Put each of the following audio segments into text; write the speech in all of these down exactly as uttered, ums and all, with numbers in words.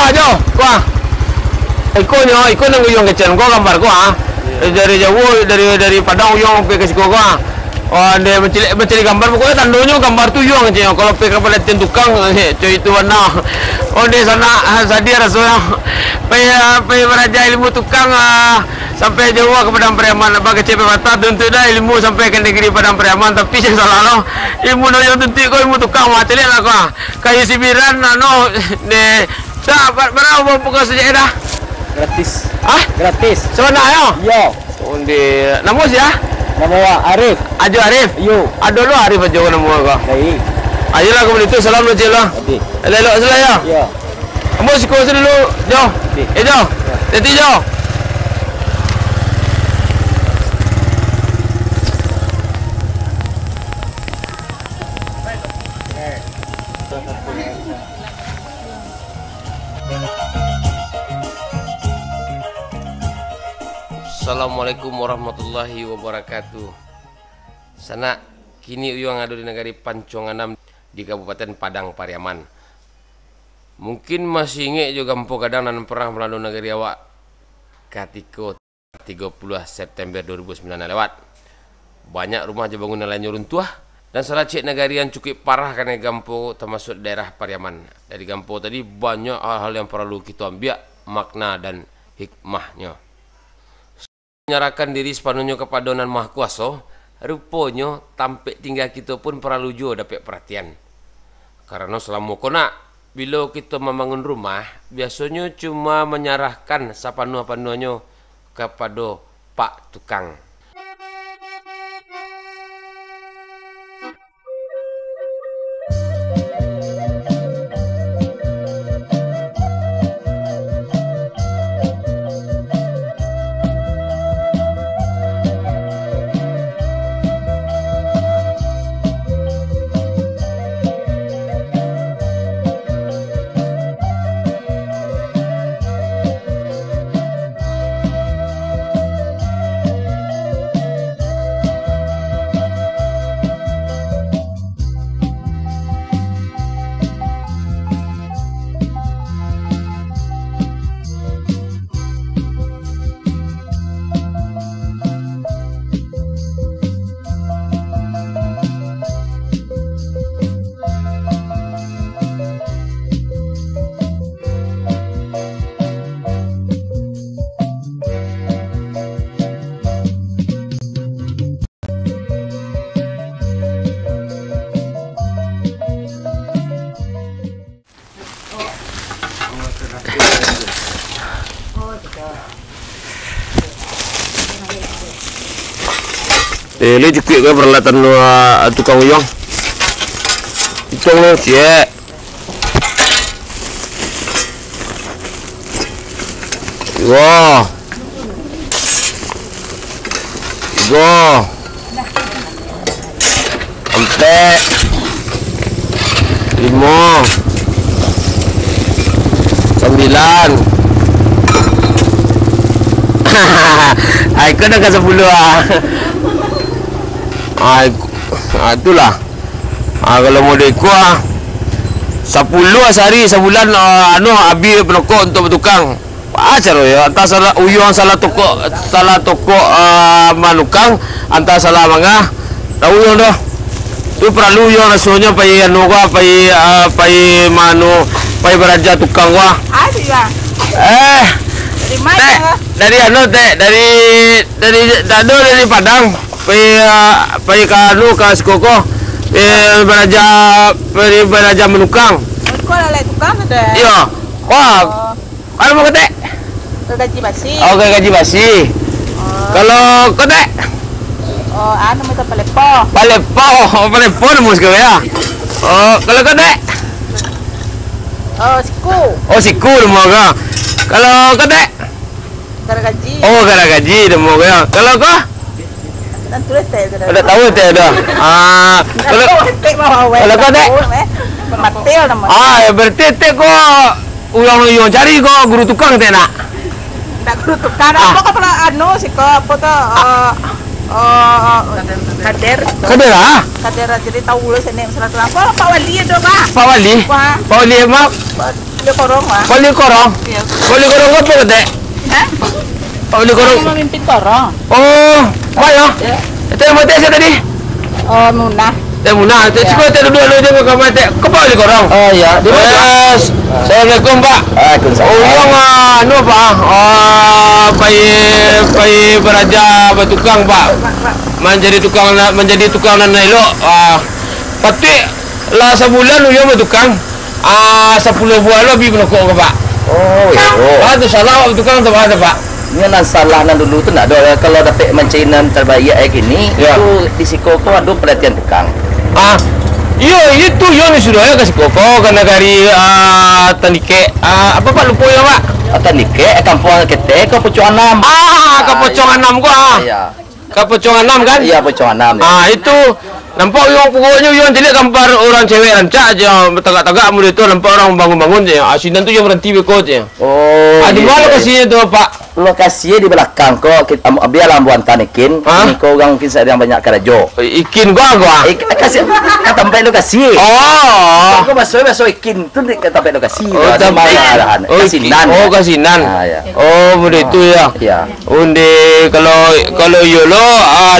Ajo, ko ah. Iko nyo, iko nan uyuang kecek ko gambar ko ah. Dari jauah, dari, dari Padang uyuang pai ka siko ko ah. Oh, ande mancaliak, mancaliak gambar, pokoknyo tandonyo gambar tu uyuang kecek nyo. Kalau pai ka palatihan tukang, eh, cuy itu bana. Oh, ande sanak, ah, sadiah rasonyo. Pai, ah, pai baraja ilmu tukang, ah, sampai jauah ka Padang Pariaman. Abah kecek pepatah, tuntuiklah ilmu sampai ka nagari Padang Pariaman. Tapi jan salah lo. Ilmu nan uyuang tuntuik ko ilmu tukang, mancaliak lah ko ah. Kayu sibiran, anu, de, dah, ba-, bara buah pokok sajak dah? Gratis. Hah? Gratis. Sabananyo? Iyo. Onde, namo sia? Namo Arif. Ajo Arif? Iyo. Ado lo Arif Ajo namo ko. Baik. Ayolah, kalau itu, salam lo, Cik, lah. Oke. Elok-elok salah, yo? Iyo. Ambo siko dulu, Jo. Oke. Eh, Jo. Iyo. Teti, Jo. Assalamualaikum warahmatullahi wabarakatuh. Sanak, kini uyuang ado di nagari Pancuang Anam di Kabupaten Padang Pariaman. Mungkin masih ingek jo gampo gadang nan parnah malando nagari awak katiko tigo puluah September dua ribu sembilan nan lewat. Banyak rumah jo bangunan lainnyo runtuah, dan saracik nagari nan cukuik parah kanai gampo, tamasuak daerah Pariaman. Dari gampo tadi banyak hal-hal yang paralu kito ambiak makna dan hikmahnyo. Manyarahkan diri sapanuahnyo kapado Nan Maha Kuaso, ruponyo tampek tingga kito pun paralu juo dapek paratian. Karano salamo ko nak, bilo kito mambangun rumah, biasonyo cuma manyarahkan sapanuah-panuahnyo kapado pak tukang. Eh, lai cukuik ko paralatan, ah, tukang uyuang? Hitung lo, ciek. Wah. Tigo. Ampek. Limo. Sambilan. Ai, ko dah ka sapuluah, ah. Ai, ah, itulah. Ah, kalau model ko, ah, sapuluah sahari, sabulan, ah, anu, abih panokok untuak batukang. Ah, caro yo, antah salah uyuang, salah tokok, salah tokok, ah, manukang, antah salah mangah. Dak uyuang doh. Tu paralu uyuang rasonyo pai anu ko, pai, ah, pai manu, pai baraja tukang ko. Ah, sudah. Eh. Dari mana? Tek, dari anu, Tek, dari, dari, dak ado, dari Padang. Pai, ah, pai ka anu, ka siko ko. Eh, baraja, pai baraja manukang. Ko lah, lai tukang sudah. Iyo. Wah. Oh. Anu, mangko, Tek? Garagaji basi. Oh, garagaji basi. Oh. Kalau ko, Tek? Oh, anu, mangko palepo. Palepo, oh, palepo namo siko yo. Oh, kalau ko, Tek? Oh, siku. Oh, siku namo ko. Kalau ko, Tek? Garagaji. Oh, garagaji namo ko yo. Kalau ko? Dak tahu, Tek, dah. Ah, kalau, kalau ko, Tek? Matil nama. Ah, yo, berarti Tek ko urang uyuang cari ko guru tukang, Tek, nak? Dak guru tukang, ah. Apo ko, anu, siko, apo tu, eh, eh, kader. Kader, ah? Kader, jadi tahu lo sini masalah tu. Apo, Pak Wali ado, Pak? Pak Wali? Wah. Pak Wali, Mak? Bali korong, Mak. Bali korong? Iyo. Bali korong apo, Tek? Hah? Bali korong. Mamimpin korong. Oh, baik, yo. Yo. Tek, nama Tek sia tadi? Oh, Munah. Tek Munah. Tek, yo. Cubo Tek duduak dulu, jangan kamar, Tek. Ko Bali korong? Oh, iyo. Di mana, Pak? Yes. Assalamualaikum, Pak. Waalaikumsalam. Urang, ah, anu, Pak, ah, pai, pai baraja batukang, Pak. Manjadi tukang na-, manjadi tukang nan elok. Ah, patuik lah sabulan Uyang batukang. Ah, sapuluah buah lo bi barokok ko, Pak. Oh, iyo. Ah, tu salah awak batukang tu, Pak, tu, Pak. Nyo nan salah nan dulu tu ndak ado, kalau dapek mancari nan terbaik, eh, kini, yo, itu di siko ko ado pelatihan tukang. Ah, iyo, itu yo ni sudah yo ka siko ko, ka nagari, ah, Tandikek. Ah, apo, Pak, lupo yo, Pak? Ah, Tandikek, kampuang Ketek, ka Pucuak Anam. Ah, ka Pucuak Anam ko, ah. Iyo. Ka Pucuak Anam, kan? Iyo, Pucuak Anam, yo. Ah, itu nampak Uyang, pokoknyo Uyang caliak gambar urang cewek rancak se, batagak-tagak model tu, nampak urang bangun-bangun se. Ah, sinan tu Uyang baranti beko se. Oh, ah, di ma, iyo, iyo, lokasinyo tu, Pak? Lokasinyo di balakang ko, kit-, am-, bialah ambo antaan Ikin. Hah? Kini ko urang mungkin sadang banyak karajo. Ikin gua, gua. Ik-, kasi, ka tampek lokasi. Oh. Ko baso, baso Ikin tu di, ka tampek lokasi. Oh, lah, di tampek. Ma lah, oh, Ikin. Kasinan. Oh, Kasinan. Ah, yo. Oh, model tu, yo. Yo. Onde, kalau, kalau iyo lo,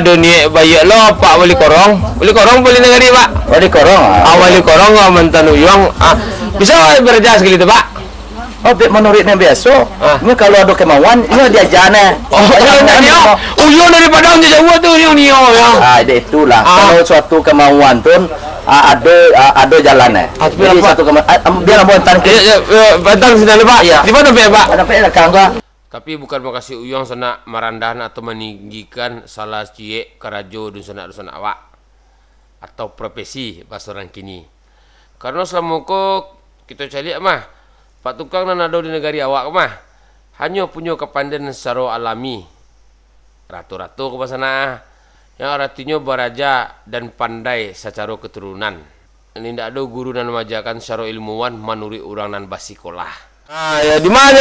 ado niaik baiak lo, Pak Bali Korong. Bali Korong, Bali Nagari, Pak. Bali Korong, ah. Ah, Bali Korong, ah, mantan Uyang. Ah, bisa baraja sakali tu, Pak? Oh, bek manuruik nan biaso. Ah. Nyo kalau ado kemauan, nyo diaja neh. Oh, iyo, ndak nio. Uyang dari Padang jauah tu, Uyang nio, yo. Ah, dek itulah. Ah. Kalau suatu kemauan tu, ah, ado, ah, ado jalan, eh. Ah, tapi jadi, Pak, satu kema-, ah, am-, bialah ambo antaan ke. Iyo, iyo, iyo, antaan sinan, Pak. Iyo. Di ma tampek, Pak? Tampek lakang ko. Tapi bukan mukasuik Uyang sanak marandahan atau maninggikan salah ciek karajo dunsanak-dunsanak awak, atau profesi bahaso urang kini. Karano salamo ko kito caliak mah, Pak Tukang nan ado di nagari awak ko mah, hanyo punyo kapandian sacaro alami, rato-rato ko basanak, yang aratinyo baraja dan pandai sacaro katurunan. Indak ado guru nan maajakan sacaro ilmuwan manuruik urang nan basikolah. Ah, yo, di ma,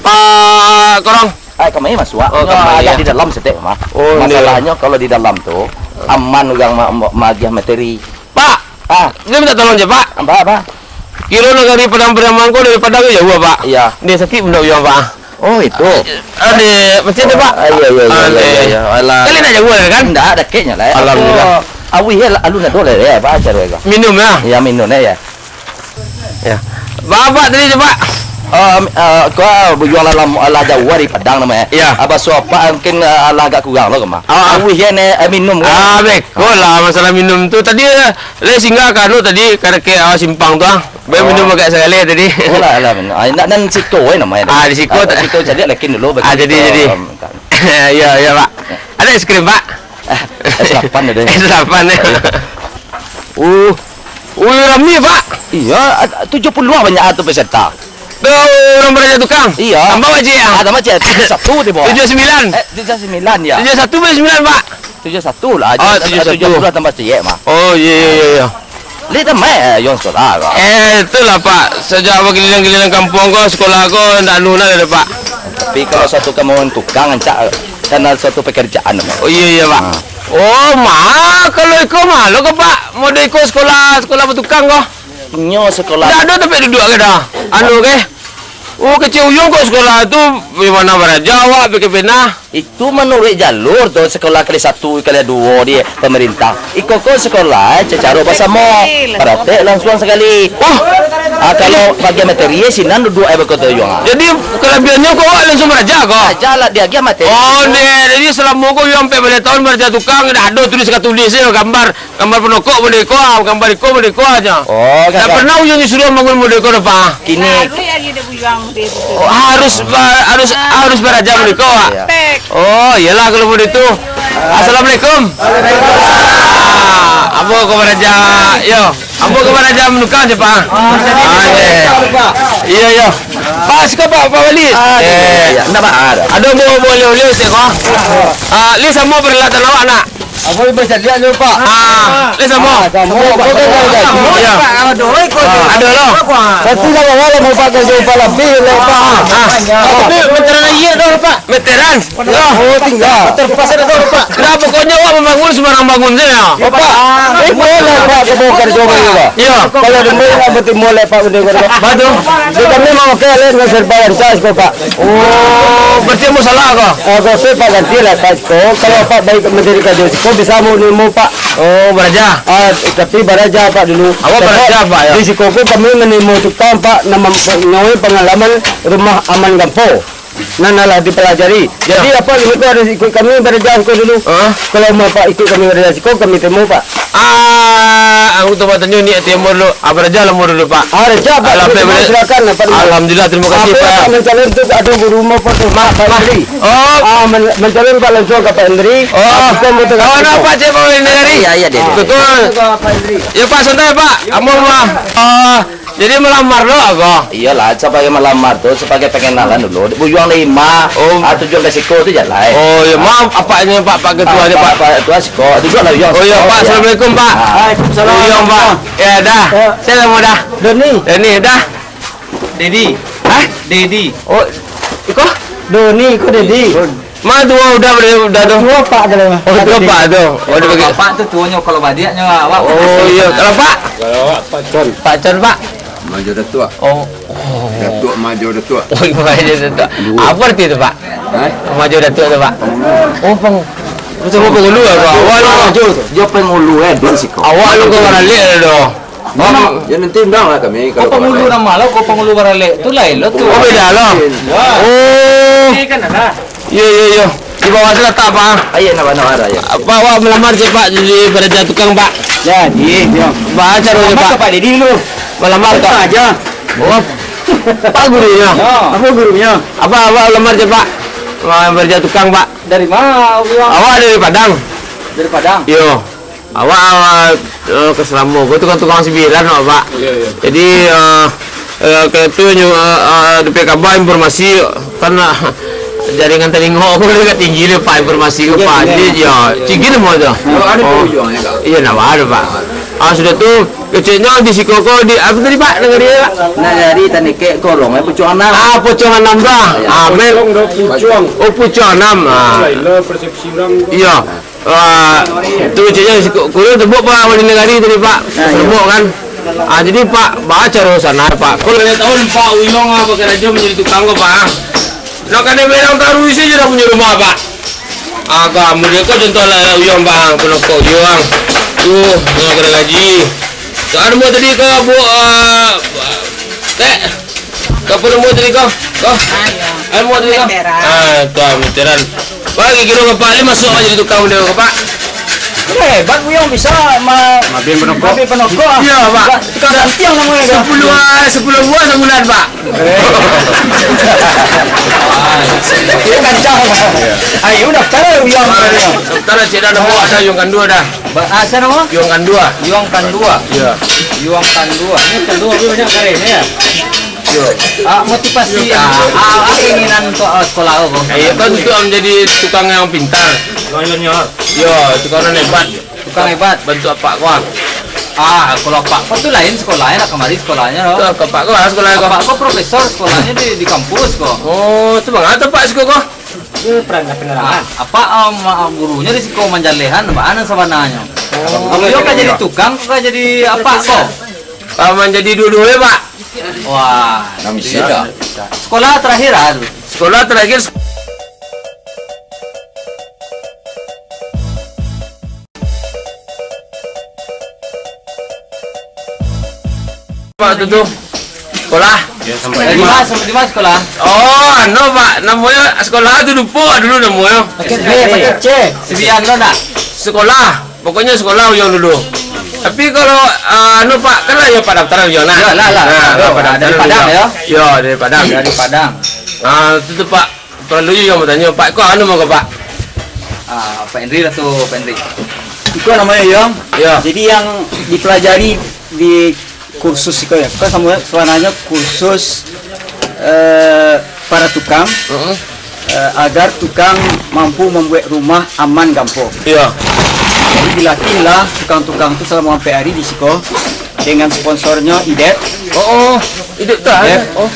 Pak Korong? Ah, kami masuak. Oh, nyo kami, agak yo. Di dalam saketek, mah. Oh, iyo. Masalahnyo kalau di dalam tu, aman urang ma-, ma-, maagiah materi. Pak! Ah. Nio minta tolong se, Pak. Apo, apo? Kiro nagari Padang Pariaman ko dari Padang ko jauah, Pak. Iyo. Nio sakik pundak Uyang, Pak. Oh, itu. Ado, masih ado, Pak? Ah, iyo, iyo, iyo, iyo, iyo. Alah. Kalian nak jauah, kan? Ndak, dakeknyo lah. Alhamdulillah. Apo, awih, yo, alun ado lah, yo, Pak, caro ko. Minum, yo? Yo, minum, yo. Yo. Bapak tadi tu, Pak? Ah, ah, ko, Buyuang lah, lah jauah dari Padang namo e. Yo. Ah, baso apak mungkin, ah, lah agak kurang lo ko mah. Ah, ah. Awih, yo, neh, eh, minum, kan? Ah, beko lah masalah minum tu. Tadi, eh, lai singgah ka anu tadi, ka dakek, ah, simpang tu, ah. Baru minum agak sagaleh tadi. Oh, lah, lah, minum. Ah, ndak, nan siko, eh, namo e. Ah, di siko. Ah, siko caliak lakin dulu, ah, jadi, jadi. Iyo, iyo, Pak. Ado es krim, Pak? Ah, es lapan ado. Es lapan, yo. Iyo. Uh. Ui, rami, Pak. Iyo, tujuah puluah banyak tu peserta. Tu urang baraja tukang? Iyo. Tambah wajib, yo? Ah, tambah wajib. Tujuah satu tibo. Tujuah sambilan. Eh, tujuah sambilan, yo. Tujuah satu, tujuah sambilan, Pak? Tujuah satu lah. Oh, tujuah satu. Tujuah puluah tambah ciek mah. Oh, iyo, iyo, iyo, iyo. Lai tamat, eh, Uyang sakolah ko? Eh, itulah, Pak. Sajak bakaliliang-kaliliang kampuang ko, sakolah ko ndak anu nah, Pak. Tapi kalau suatu kemauan tukang, rancak, karena suatu pekerjaan, Pak. Oh, iyo, iyo, Pak. Ah. Oh, mah, kalau iko mah, lo ko, Pak, model iko sakolah, sakolah batukang ko. Nyo sakolah. Ndak ado tampek duduak ko doh. Anu ko. Oh, kecek Uyang ko sakolah tu, di ma baraja awak, bikin pena. Itu manuruik jalur tu, sakolah kali satu, kali duo di pamarintah. Iko ko sakolah sacaro basamo. Praktek langsuang sakali. Oh. Ah, kalau bagian materi, sinan duduak e beko tu, Uyang, ah. Jadi, kalabiahannyo ko awak langsuang baraja ko? Baraja lah, diagiah materi. Oh, neh. Jadi, salamo ko Uyang ampek baleh taun baraja tukang, ndak ado tulis ka tulis, yo, gambar. Gambar panokok model iko, ah, gambar iko model iko aja. Oh, ndak pernah Uyang disuruah bangun model iko doh, Pak. Kini. Baru yo, ado Uyang model itu. Oh, harus ba-, harus, harus baraja model iko, Pak. Iyo. Oh, iyolah kalau model itu. Assalamualaikum. Waalaikumsalam. Ah, ambo ka baraja, yo. Ambo ka baraja manukang se, Pak. Ah, iyo. Iyo, iyo. Pak, siko, Pak, Pak Wali. Ah, iyo, iyo, iyo. Ndak, Pak. Ado buah-buah oleh-oleh se ko. Ah, lai samo paralatan awak, nak? Apo ibo caliak nyo, Pak? Ah, lai samo. Ah, samo, Pak. Samo, Pak. Iyo. Pak, ado, oi, ko. Ah. Ado lo. Pasti lah, lah, lah, mau pakai jauh pala pi, lah, Pak. Ah. Tapi meteran aia doh, Pak. Meteran? Yo. Oh, tingga. Terpaksa doh, Pak. Nah, pokoknyo awak mambangun Nang bangun sajo. Oh, Pak. Eh, boleh, Pak, ka bongkar jo, Pak. Iyo. Kalau di rumah, nak bertemu oleh Pak Bendeng, Pak. Batua. Jadi, kami mamakai alat dengan serba rancak, Pak. Oh, berarti ambo salah ko? Ah, gosip, Pak, ganti lah, Pak, siko. Kalau Pak baik menjadi kader siko, bisa mau nemu, Pak. Oh, baraja. Ah, tapi baraja, Pak, dulu. Awak baraja, Pak, yo? Di siko ko kami manimo tukang, Pak, nan mampunyoi pangalaman rumah aman gampo. Nan alah dipelajari. Yo. Jadi, Apak, ini ko harus ikut kami baraja siko dulu. Ah. Kalau mau Apak ikut kami baraja siko, kami temu, Pak. Ah, aku tu batanyo ni, ati ambo dulu. Ah, baraja lah ambo dulu, Pak. Ah, raja, Pak. Alah, kami Pak, temu, boleh. Silakan, Apak, dulu. Alhamdulillah, terima kasih, Apak, Pak. Apak mancalon tu, ado guru mau foto, Pak, Pak Hendri. Oh. Ah, man-, mancalon, Pak, langsung ka Pak Hendri. Oh. Ah, bukan betul. Oh, no, Pak, cek Pak Hendri. Iya, iya, deh. Betul. Pak Hendri. Ya, Pak, santai, Pak. Ambo mah. Ah, jadi melamar lo, Pak? Iyolah, sabagai melamar tu, sabagai pengenalan dulu. Buyuang dari ma, oh, ah, tujuan ka siko tu jalai. Oh, ya, maaf, apaknya, Pak, Pak Ketuanya, ah, Pak. Pak Ketua siko. Duduklah, Buyuang. Oh, iya, siko, Pak. Ya. Assalamualaikum, Pak. Ah. Waalaikumsalam. Buyuang, Pak. Ya, dah. Ah. Saya mau dah. Doni. Doni, dah. Dedi. Hah? Dedi. Oh, iko? Doni, iko Dedi. Ma tuo udah, udah, udah tu. Tuo Pak tu lah. Oh, tuo Pak tu. Oh, dia bagi. Bapak tu tuonyo, kalau badiaknyo awak. Oh, iya. Kalau Pak? Kalau awak Pak Con. Pak Con, Pak? Majo Datuak. Oh. Oh. Datuak Majo Datuak. Oh, Majo Datuak. Dua. Apa arti tu, Pak? Hah? Majo Datuak tu, Pak. Pangulu. Oh, pang-, betul, pangulu ya, Pak? Awak lu. Majo tu. Dia pangulu, eh, di siko. Awak lu ko baralek dah. Yo, nanti undang lah kami. Kau kalau pangulu baralek. Nama lo, kau pangulu baralek. Tu lain lo tu. Oh, beda lo. Ya. Oh. Ini kan ada. Yo, yo, yo. Di bawah tu letak, Pak. Ayo, nak mana arah, ya? Pak, awak melamar je, Pak, jadi baraja tukang, Pak. Jadi, yo. Baa caro je, Pak? Pak Dedi dulu. Melamar, Pak. Aja. Oh. Pak gurunya. Ya. Apa gurunya? Apa awak lamar je, Pak? Wah, baraja tukang, Pak. Dari mana, Bang? Awak dari Padang. Dari Padang? Yo. Awak, awak, eh, ka Selamo ko tukang-tukang sibiran awak, Pak. Iya, iya. Jadi, eh, eh, kayak tu nyo, eh, eh, dapek kaba informasi, kan, ah, jaringan talingo ko agak tinggi deh, Pak, informasi ko, Pak. Iya, iya. Jadi, yo, cigin mo tu. Oh, ada tu ujungnya, Kak. Iya, nak ada, Pak. Ah, sudah tu, keceknya di siko ko di, apa tadi, Pak, nagari, Pak? Nagari Tanike Korong, eh, Pucuang Anam. Ah, Pucuang Anam tu, ah. Iya. Ah, men. Pucuang, dah Pucuang. Oh, Pucuang Anam, ah. Lain lah persepsi orang tu. Iya. Ah, tu caknyo si Ku-, Kuril tebok, Pak, wali nagari tadi, Pak. Ah, iya. Tebok, kan. Ah, jadi, Pak, baa caro sanai, Pak. Kalau limo tahun, Pak, Uyong, ah, bakarajo manjadi tukang ko, Pak, ah. Nak kanai barang taruih sajo dah punyo rumah, Pak. Ah, ka, model ko contoh lah, Uyong, Pak, ah, panokok Uyong. Tu, ah, kena gaji. Ka, anu, tadi ko, Bu, ah, Tek. Ka apo namo tadi ko? Ko? Ah, iya. Anu tadi ko? Veteran. Ah, tu ah, veteran. Wah, kiro-kiro Bapak ni masuak jadi tukang model ko, Pak? Hebat, Buyuang, bisa ma-, mabin panokok. Mabin panokok, ah. Iya, Pak. Tukang rantiang namonyo tu. Sepuluh, ah, sepuluh buah sabulan, Pak. Eh. Dia kancang. Iya. Ayo, daftar lah, Buyuang. Ah, daftar lah, cek dah, namo ado Yuang Kandua dah. Ba-, ah, sia namo? Yuang Kandua. Yuang Kandua. Iya. Yuang Kandua. Ini Kandua, tapi banyak karetnyo, ya? Yo. Ah, motivasi, ah, ah, ah, keinginan untuk, ah, sekolah ko. Eh, iyo, kan untuk menjadi tukang yang pintar. Tukang yang pintar. Yo, tukang yang hebat. Tukang hebat. Bantu apak ko, ah. Ah, kalau apak ko tu lain sekolahnyo, nak kamari sekolahnyo, loh. Tu apak ko, ah, sekolah ko. Apak ko profesor, sekolahnyo di, di kampus ko. Oh, tu manga tu, Pak, siko ko? Iyo, peran-, penerangan. Ah, apak, ah, ma-, gurunyo di siko manjalehan, baa nan sabananyo. Oh. Kalau iyo ka jadi tukang, ka jadi apak ko? Ah, manjadi duo-duonyo, Pak. Wah, ndak bisa. Sekolah terakhir, ah, tu. Sekolah terakhir. Pak, tu, tu. Sekolah. Di ma, di ma sekolah? Oh, anu, Pak, namonyo sekolah tu lupo dulu namonyo. Paket B, paket C. Sibian tu ndak? Sekolah. Pokoknyo sekolah Buyuang dulu. Tapi kalau, ah, anu, Pak, kan lah yo Pak daftaran Buyuang, nah. Yo, lah, lah. Nah, Pak daftaran Buyuang. Dari Padang, yo? Yo, dari Padang. Dari Padang. Ah, tu, tu, Pak. Paralu juo batanyo, Pak, ko anu mangko, Pak? Ah, Pak Henry lah tu, Pak Henry. Iko namonyo, Yong. Yo. Jadi, yang dipelajari di kursus iko, ya, kan samo sabananyo kursus, eh, para tukang, heeh, eh, agar tukang mampu mambuek rumah aman gampo. Yo. Jadi, dilatihlah tukang-tukang tu salamo ampek ari di siko dengan sponsornyo IDEP. Oh, oh. IDEP tu, ah? IDEP. Oh.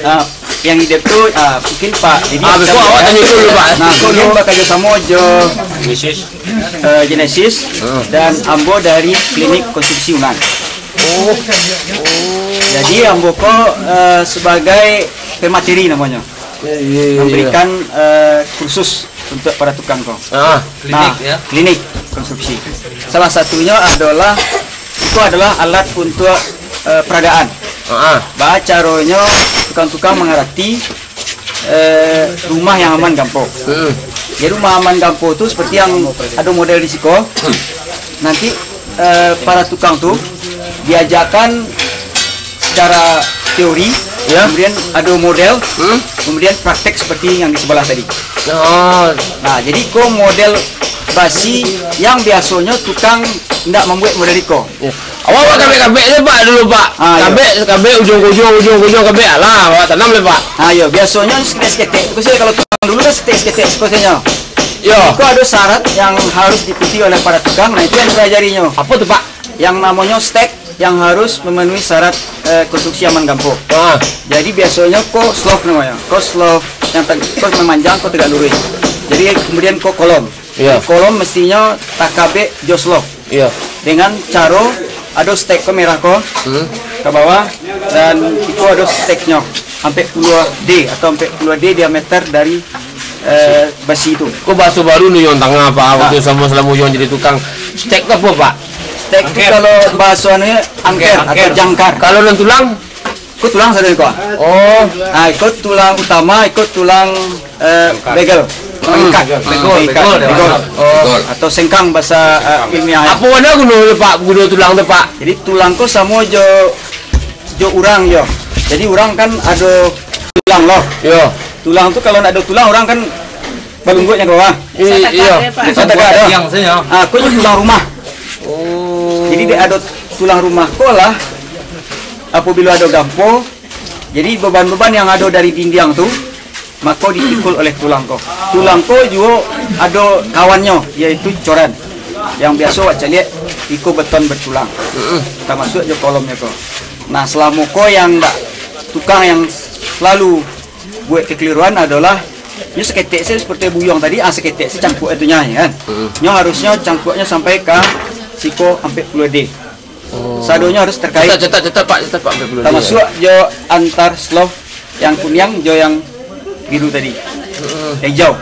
Ah, Yang idep tu, ah, mungkin Pak Didi Ah, bisa beko awak menjelaskan. Tanya dulu, Pak. Nah, mungkin bakarajo samo jo Genesis. Eh, Genesis Hmm. dan ambo dari Klinik Konstruksi Unan. Oh. Jadi ambo ko, eh, sebagai pemateri namanya. Ya, ya, ya, ya. Memberikan, eh, kursus untuk para tukang ko. Ah. Nah, Klinik, ya? Klinik konstruksi. Salah satunya adalah, itu adalah alat untuk, eh, peradaan. Ah. Baa caronyo tukang-tukang mangarati, eh, rumah yang aman gampo. Hmm. Jadi rumah aman gampo tu seperti yang ado model di siko. Nanti, eh, para tukang tu diajakan secara teori, Ya. kemudian ado model, Hmm. kemudian praktek seperti yang di sebelah tadi. Oh. Nah, jadi ko model basi yang biasonyo tukang ndak mambuek model iko. Ya. Awak buat kabek-kabek je, Pak, dulu, Pak. Ah, iyo. Kabek, kabek, ujuang ke ujuang, ujuang ke ujuang, kabek, alah, awak tanam le, Pak. Ah, iyo, biasonyo saketek-saketek. Khususnyo kalau tukang dulu kan saketek-saketek, khususnyo. Yo. Iko ado syarat yang harus diikuti oleh para tukang, nah, itu yang dipelajarinyo. Apo tu, Pak? Yang namonyo stek yang harus memenuhi syarat, eh, konstruksi aman gampo. Ah. Jadi, biasonyo ko slope namonyo. Ko slope yang teg-, ko memanjang, ko tegak luruih. Jadi, kemudian ko kolom. Iyo. Kolom mestinyo takabek jo slope. Iyo. Dengan caro ado stek ko merah ko Hmm. ka bawah, dan iko ado steknyo, ampek puluah D atau ampek puluah D diameter dari, eh, basi tu. Ko bahaso baru ni, Yong, tangah, Pak, Ah. waktu samo salamo Yong jadi tukang. Stek tu apo, Pak? Stek tu Angker. kalau bahaso anu angker Angker, atau angker. jangkar. Kalau nan tulang? Ko tulang sado ko. Oh. Ah, iko tulang utama, iko tulang, eh, Jangkar. bagel. Hmm. Pangkat. Bagel, Pangkat. bagel, Bagel. Oh. Atau sengkang bahasa, eh, ilmiah. Apo warna guno, Pak, guno tulang tu, Pak? Jadi tulang ko samo jo, jo urang yo. Jadi urang kan ado tulang lo. Yo. Tulang tu kalau ndak ado tulang, urang kan balungguaknyo ka bawah. I-, Bisa tagak iyo. dia, Pak. Bisa tagak Buat dah. tiang saja. Ah, ko jo tulang rumah. Oh. Jadi, dek ado tulang rumah ko lah, apabilo ado gampo, jadi beban-beban yang ado dari dindiang tu, mako dipikul oleh tulang ko. Tulang ko juo ado kawannyo, yaitu coran. Yang biaso awak caliak, iko beton bertulang. Mm-mm. Tamasuak jo kolomnyo ko. Nah, salamo ko yang ndak, tukang yang selalu buek kekeliruan adolah, nyo saketek se seperti buyuang tadi, ah, saketek se cangkuak itu nyo, kan. Mm-mm. Nyo harusnyo cangkuaknyo sampai ka siko ampek puluah D. Oh. Sadonyo harus terkait. Catat, catat, catat, Pak, catat, Pak, ampek puluah D. Tamasuak jo antar slope yang kuniang jo yang biru tadi. Mm-mm. Yang hijau.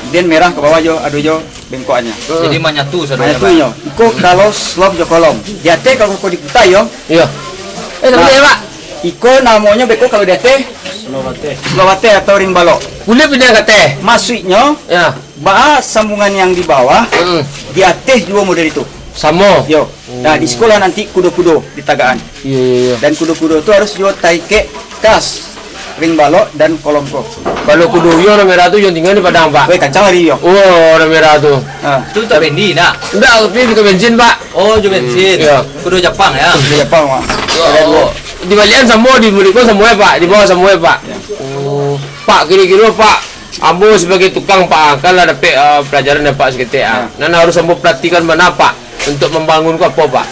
Kemudian merah ka bawah jo, ado jo bengkokannyo. Mm. Jadi manyatu sadonyo, Manyatu Pak. nyo. Iko kalau slope jo kolom. Di ateh kalau ko diputa yo. Iyo. Eh, Nah, sampai, Pak. iko namonyo beko kalau di ateh? Slope ateh. Slope ateh atau ring balok. Kulik pindah ka ateh. Maksudnyo, Ya. baa sambungan yang di bawah, Mm. di ateh juo model itu. Samo. Yo. Nah, di sikolah nanti kudo-kudo ditagakan. Iyo, iyo, iyo. Dan kudo-kudo tu harus juo taikek kas ring balok dan kolom ko. Kalau kudo yo, warna merah tu, yo tingga di Padang, Pak. Weh, kancang lari yo. Oh, warna merah tu. Ha. Tu tak bendi, nak? Ndak, tapi bukan bensin, Pak. Oh, jo bensin. Iyo. Kudo Japang, ya? Kudo Japang, Pak. Yo. Ada dua. Di balian samo, di mulut ko samo, ya, Pak? Di bawah samo, ya, Pak? Ya. Oh. Pak, kiro-kiro, Pak, ambo sabagai tukang, Pak, kan lah dapek, eh, pelajaran dari Pak saketek, ah. Ya. Nan harus ambo perhatikan bana, Pak, untuk mambangun ko apo, Pak?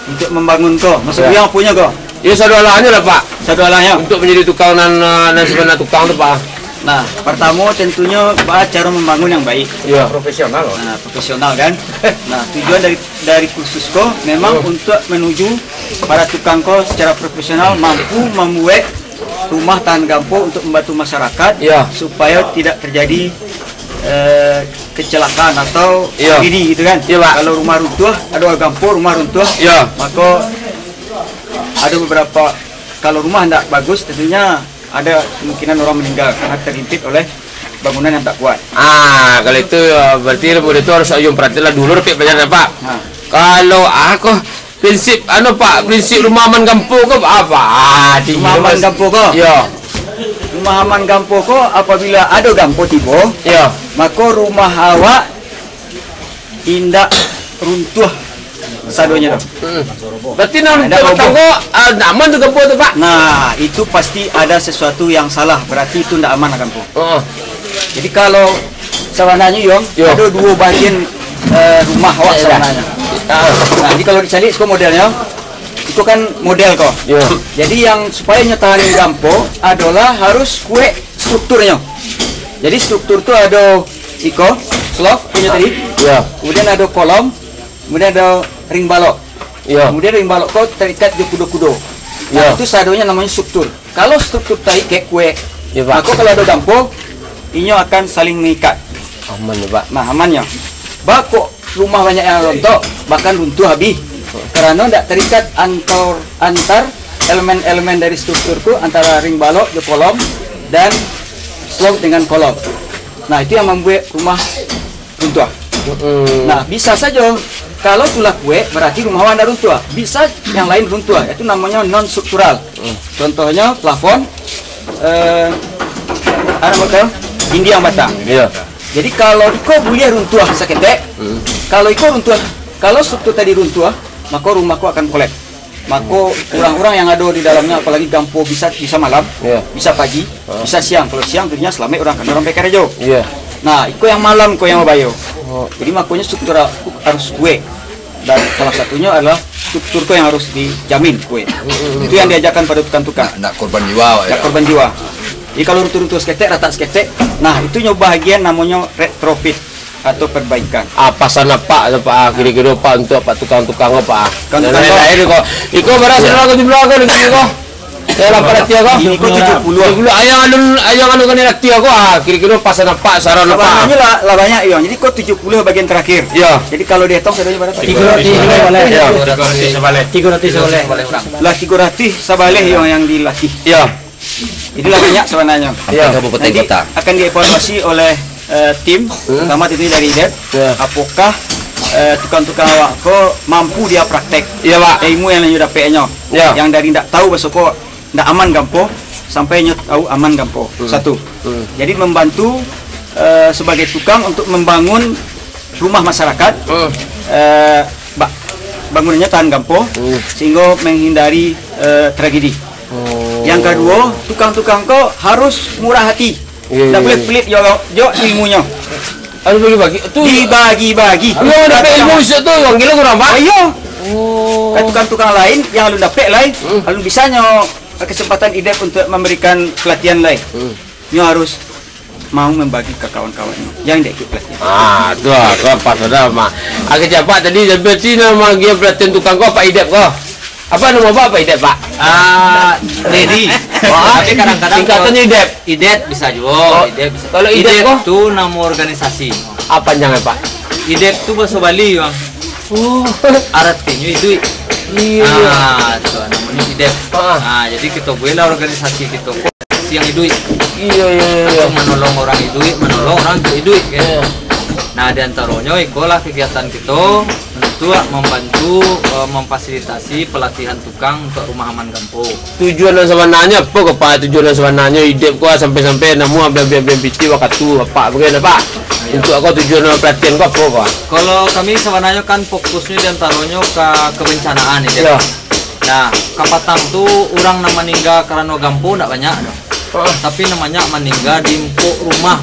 Untuk mambangun ko, maksud Ya. buyuang aponyo ko? Yo, sadoalahnyo lah, Pak. Sadoalahnyo. Untuk manjadi tukang nan, eh, nan sabana tukang tu, Pak. Nah, partamo tantunyo baa caro mambangun yang baik. Yo. Profesional, Pak. Nah, profesional, kan? Nah, tujuan dari, dari kursus ko memang Yo. untuk manuju para tukang ko secara profesional mampu mambuek rumah tahan gampo untuk mambantu masyarakat Yo. supaya tidak terjadi, eh, kecelakaan atau Yo. tragedi gitu kan. Yo, Pak. Kalau rumah runtuh, ado gampo rumah runtuh, Yo. maka ada beberapa, kalau rumah ndak bagus, tentunya ada kemungkinan orang meninggal karena terhimpit oleh bangunan yang tak kuat. Ah, kalau itu, eh, berarti model tu harus Ayun perhatikan lah dulu, dapek pelajaran, Pak. Ha. Kalau aku, prinsip, anu, Pak, prinsip rumah aman gampo ko apo? Ah, tinggi Rumah aman mas. gampo ko? Yo. Rumah aman gampo ko, apabila ado gampo tibo, Yo. mako rumah awak indak runtuh sadonyo tu. Hmm. Berarti nan Indak untuk roboh. tanggo, ah, ndak aman tu gampo tu, Pak? Nah, itu pasti ada sesuatu yang salah. Berarti itu ndak aman lah gampo. Heeh. Jadi kalau sabananyo, Yong, Yo. ado duo bagian, eh, rumah awak Iya, iya. sabananyo. Ah. Nah, jadi kalau dicaliak siko modelnyo, Itu kan model ko. Yo. Jadi yang supayo nyo tahan gampo adolah harus kuek strukturnyo. Jadi struktur tu ado iko, slove punyo tadi. Yo. Kemudian ado kolom, kemudian ado ring balok. Yo. Kemudian ring balok ko terikat jo kudo-kudo. Nah, yo, itu sadonyo namonyo struktur. Kalau struktur tadi kek kuek, yo, Pak, mako kalau ado gampo, inyo akan saling mengikat. Aman, yo, Pak. Nah, amannyo. Ba kok rumah banyak yang rontok, bahkan runtuh habis. Karano ndak terikat antar, antar elemen-elemen dari struktur tu, antara ring balok jo kolom dan slove dengan kolom. Nah, itu yang membuat rumah runtuh. Mm-mm. Nah, bisa sajo kalau tu lah kuek, berarti rumah awak ndak runtuh. Bisa yang lain runtuh, itu namonyo non struktural. Mm. Contohnyo plafon, eh, anak bakal dindiang batang. Iya. Jadi kalau iko buliah runtuh saketek, mm, kalau iko runtuh, kalau struktur tadi runtuh, mako rumah ko akan kolaps. Mako urang-urang yang ado di dalamnyo, apalagi gampo bisa, bisa malam, iya, bisa pagi, ah, bisa siang. Kalau siang tu nyo salamaik urang, karano urang pai karajo. Iya. Nah, iko yang malam ko yang babayo. Oh. Jadi makonyo struktur ha-, harus kuek. Dan salah satunyo adalah struktur ko yang harus dijamin kuek. Mm, mm, mm. Itu yang diajarkan pada tukang-tukang. Nak, nak korban jiwa, Pak, ya? Nak korban jiwa. Jadi kalau runtuh-runtuh saketek, ratak saketek, nah, itu nyo bahagian namonyo retrofit atau perbaikan. Ah, pasan apak tu, Pak, ah, kiro-kiro, Pak, untuak Pak tukang-tukang ko, Pak, ah. Tukang-tukang ko. Lain-lain ko. Iko bara, iya, saudara ko di balakang ko, iko. Yo, lah, paratian ko. Iko tujuah puluah. Tujuah puluah. Ayang alun, ayang alun kanai latiah ko, ah, kiro-kiro pasan apak, saran apak. Sabananyo lah, lah banyak, yo. Jadi, ko tujuah puluah bagian terakhir. Yo. Jadi, kalau dihitung, sadonyo bara? Tigo ratus sabaleh. Yo. Tigo ratus sabaleh. Tigo ratus sabaleh. Lah, tigo ratus sabaleh, yo, yang dilatih. Yo. Itulah banyak sabananyo. Iya. Kabupaten, nanti kota akan dievaluasi oleh, eh, tim, hmm, pertama tentunya dari IDEP. Iya. Apakah, eh, tukang-tukang awak ko mampu dia praktek, iya, Pak, ilmu yang inyo dapeknyo? Iya. Yang dari ndak tahu baso ko ndak aman gampo, sampai inyo tahu aman gampo. Hmm. Satu. Hmm. Jadi membantu, eh, sebagai tukang untuk membangun rumah masyarakat, hmm, eh, ba-, bangunannyo tahan gampo, hmm, sehingga menghindari, eh, tragedi. Oh. Yang kaduo, tukang-tukang ko harus murah hati. Iya, iya, iya. Ndak buliah pelit jo, jo ilmunyo. Harus bagi-bagi. Tu dibagi-bagi. Kalau ndak dapek ilmu, tu yang gilo kurang, Pak? Oh, iyo. Oh. Kan tukang-tukang lain yang alun dapek lai, hmm, alun bisanyo kesempatan IDEP untuk memberikan pelatihan lai. Hmm. Nyo harus mau membagi ka kawan-kawannyo yang indak ikut pelatihan. Ah, tu lah, tu lah, pas sudah, Mak. Agak cepat tadi, berarti nama dia pelatihan tukang ko, Pak IDEP ko. Apa nama Bapak, Pak IDEP, Pak? Ah, Dedi. Wah, tapi kadang-kadang singkatannya kalau IDEP. IDEP bisa juo, oh, IDEP bisa. Kalau IDEP IDEP ko? Tu nama organisasi. Apa panjangnya, Pak? IDEP tu bahasa Bali, Bang. Oh. Artinyo iduik. Iya, iya. Ah, tu namonyo IDEP. Ah. Ah, jadi kito bueklah organisasi kito ko yang iduik. Iya, iya, iya, iya. Atau manolong urang iduik, manolong urang iduik, kan? Iya. Nah, di antaronyo ikolah kegiatan kito untuk membantu, eh, memfasilitasi pelatihan tukang untuk rumah aman gampo. Tujuan nan sabananyo apo ko, Pak? Tujuan nan sabananyo IDEP ko sampai-sampai namu ambiak-ambiak pitih wakatu Apak bagai, Pak? Iya. Untuk ko tujuan pelatihan ko apo ko? Kalau kami sabananyo kan fokusnyo di antaronyo ka kebencanaan, IDEP. Iya. Nah, kapatang tu urang nan maningga karano gampo ndak banyak doh. Heeh. Tapi nan banyak maningga di empuk rumah.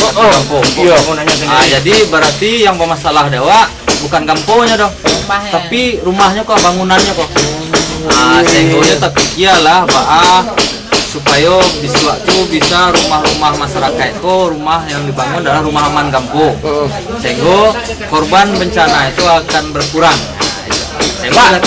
Heeh. Gampo. Iya. Ah, jadi berarti yang bamasalah di awak bukan gamponyo doh. Rumahnyo. Tapi rumahnyo ko, bangunannyo ko. Ah, sehinggonyo tapikialah baa supayo bisuak tu bisa rumah-rumah masyarakat ko, rumah yang dibangun adalah rumah aman gampo. Heeh. Sehinggo korban bencana itu akan berkurang. Pak,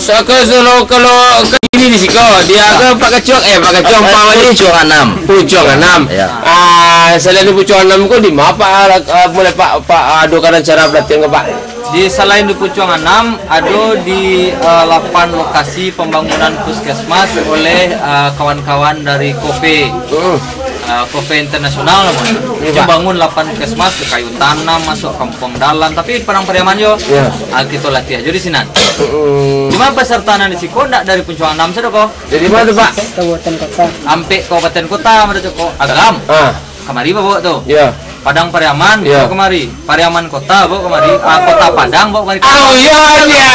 saka solo kalau ka ini di siko, di aga Pak Kacuang, eh, Pak Kacuang, Pak Wali. Pucuang Anam. Pucuang Anam. Ya. Ah, selain di Pucuang Anam ko, di ma, Pak, ah, mulai Pak, Pak, ado kan acara pelatihan ko, Pak? Di, selain di Pucuang Anam, ado di, eh, lapan lokasi pembangunan puskesmas oleh, eh, kawan-kawan dari kofe. Hmm. Ah, kofe internasional namonyo. Iya, Pak. Bangun lapan puskesmas, di Kayu Tanam, masuak Kampuang Dalam, tapi Padang Pariaman yo. Iya. Ah, kito latiah jo di sinan. Mm-mm. Cuma peserta nan di siko ndak dari Pucuang Anam sajo ko. Dari ma tu, Pak? Kabupaten kota. Ampek kabupaten kota, mano tu ko. Agam. Ah. Kamari bawa tu. Iya. Padang Pariaman, iya, kamari. Pariaman Kota, bawa kamari. Ah, Kota Padang, bawa kamari. Oh, iya, iya.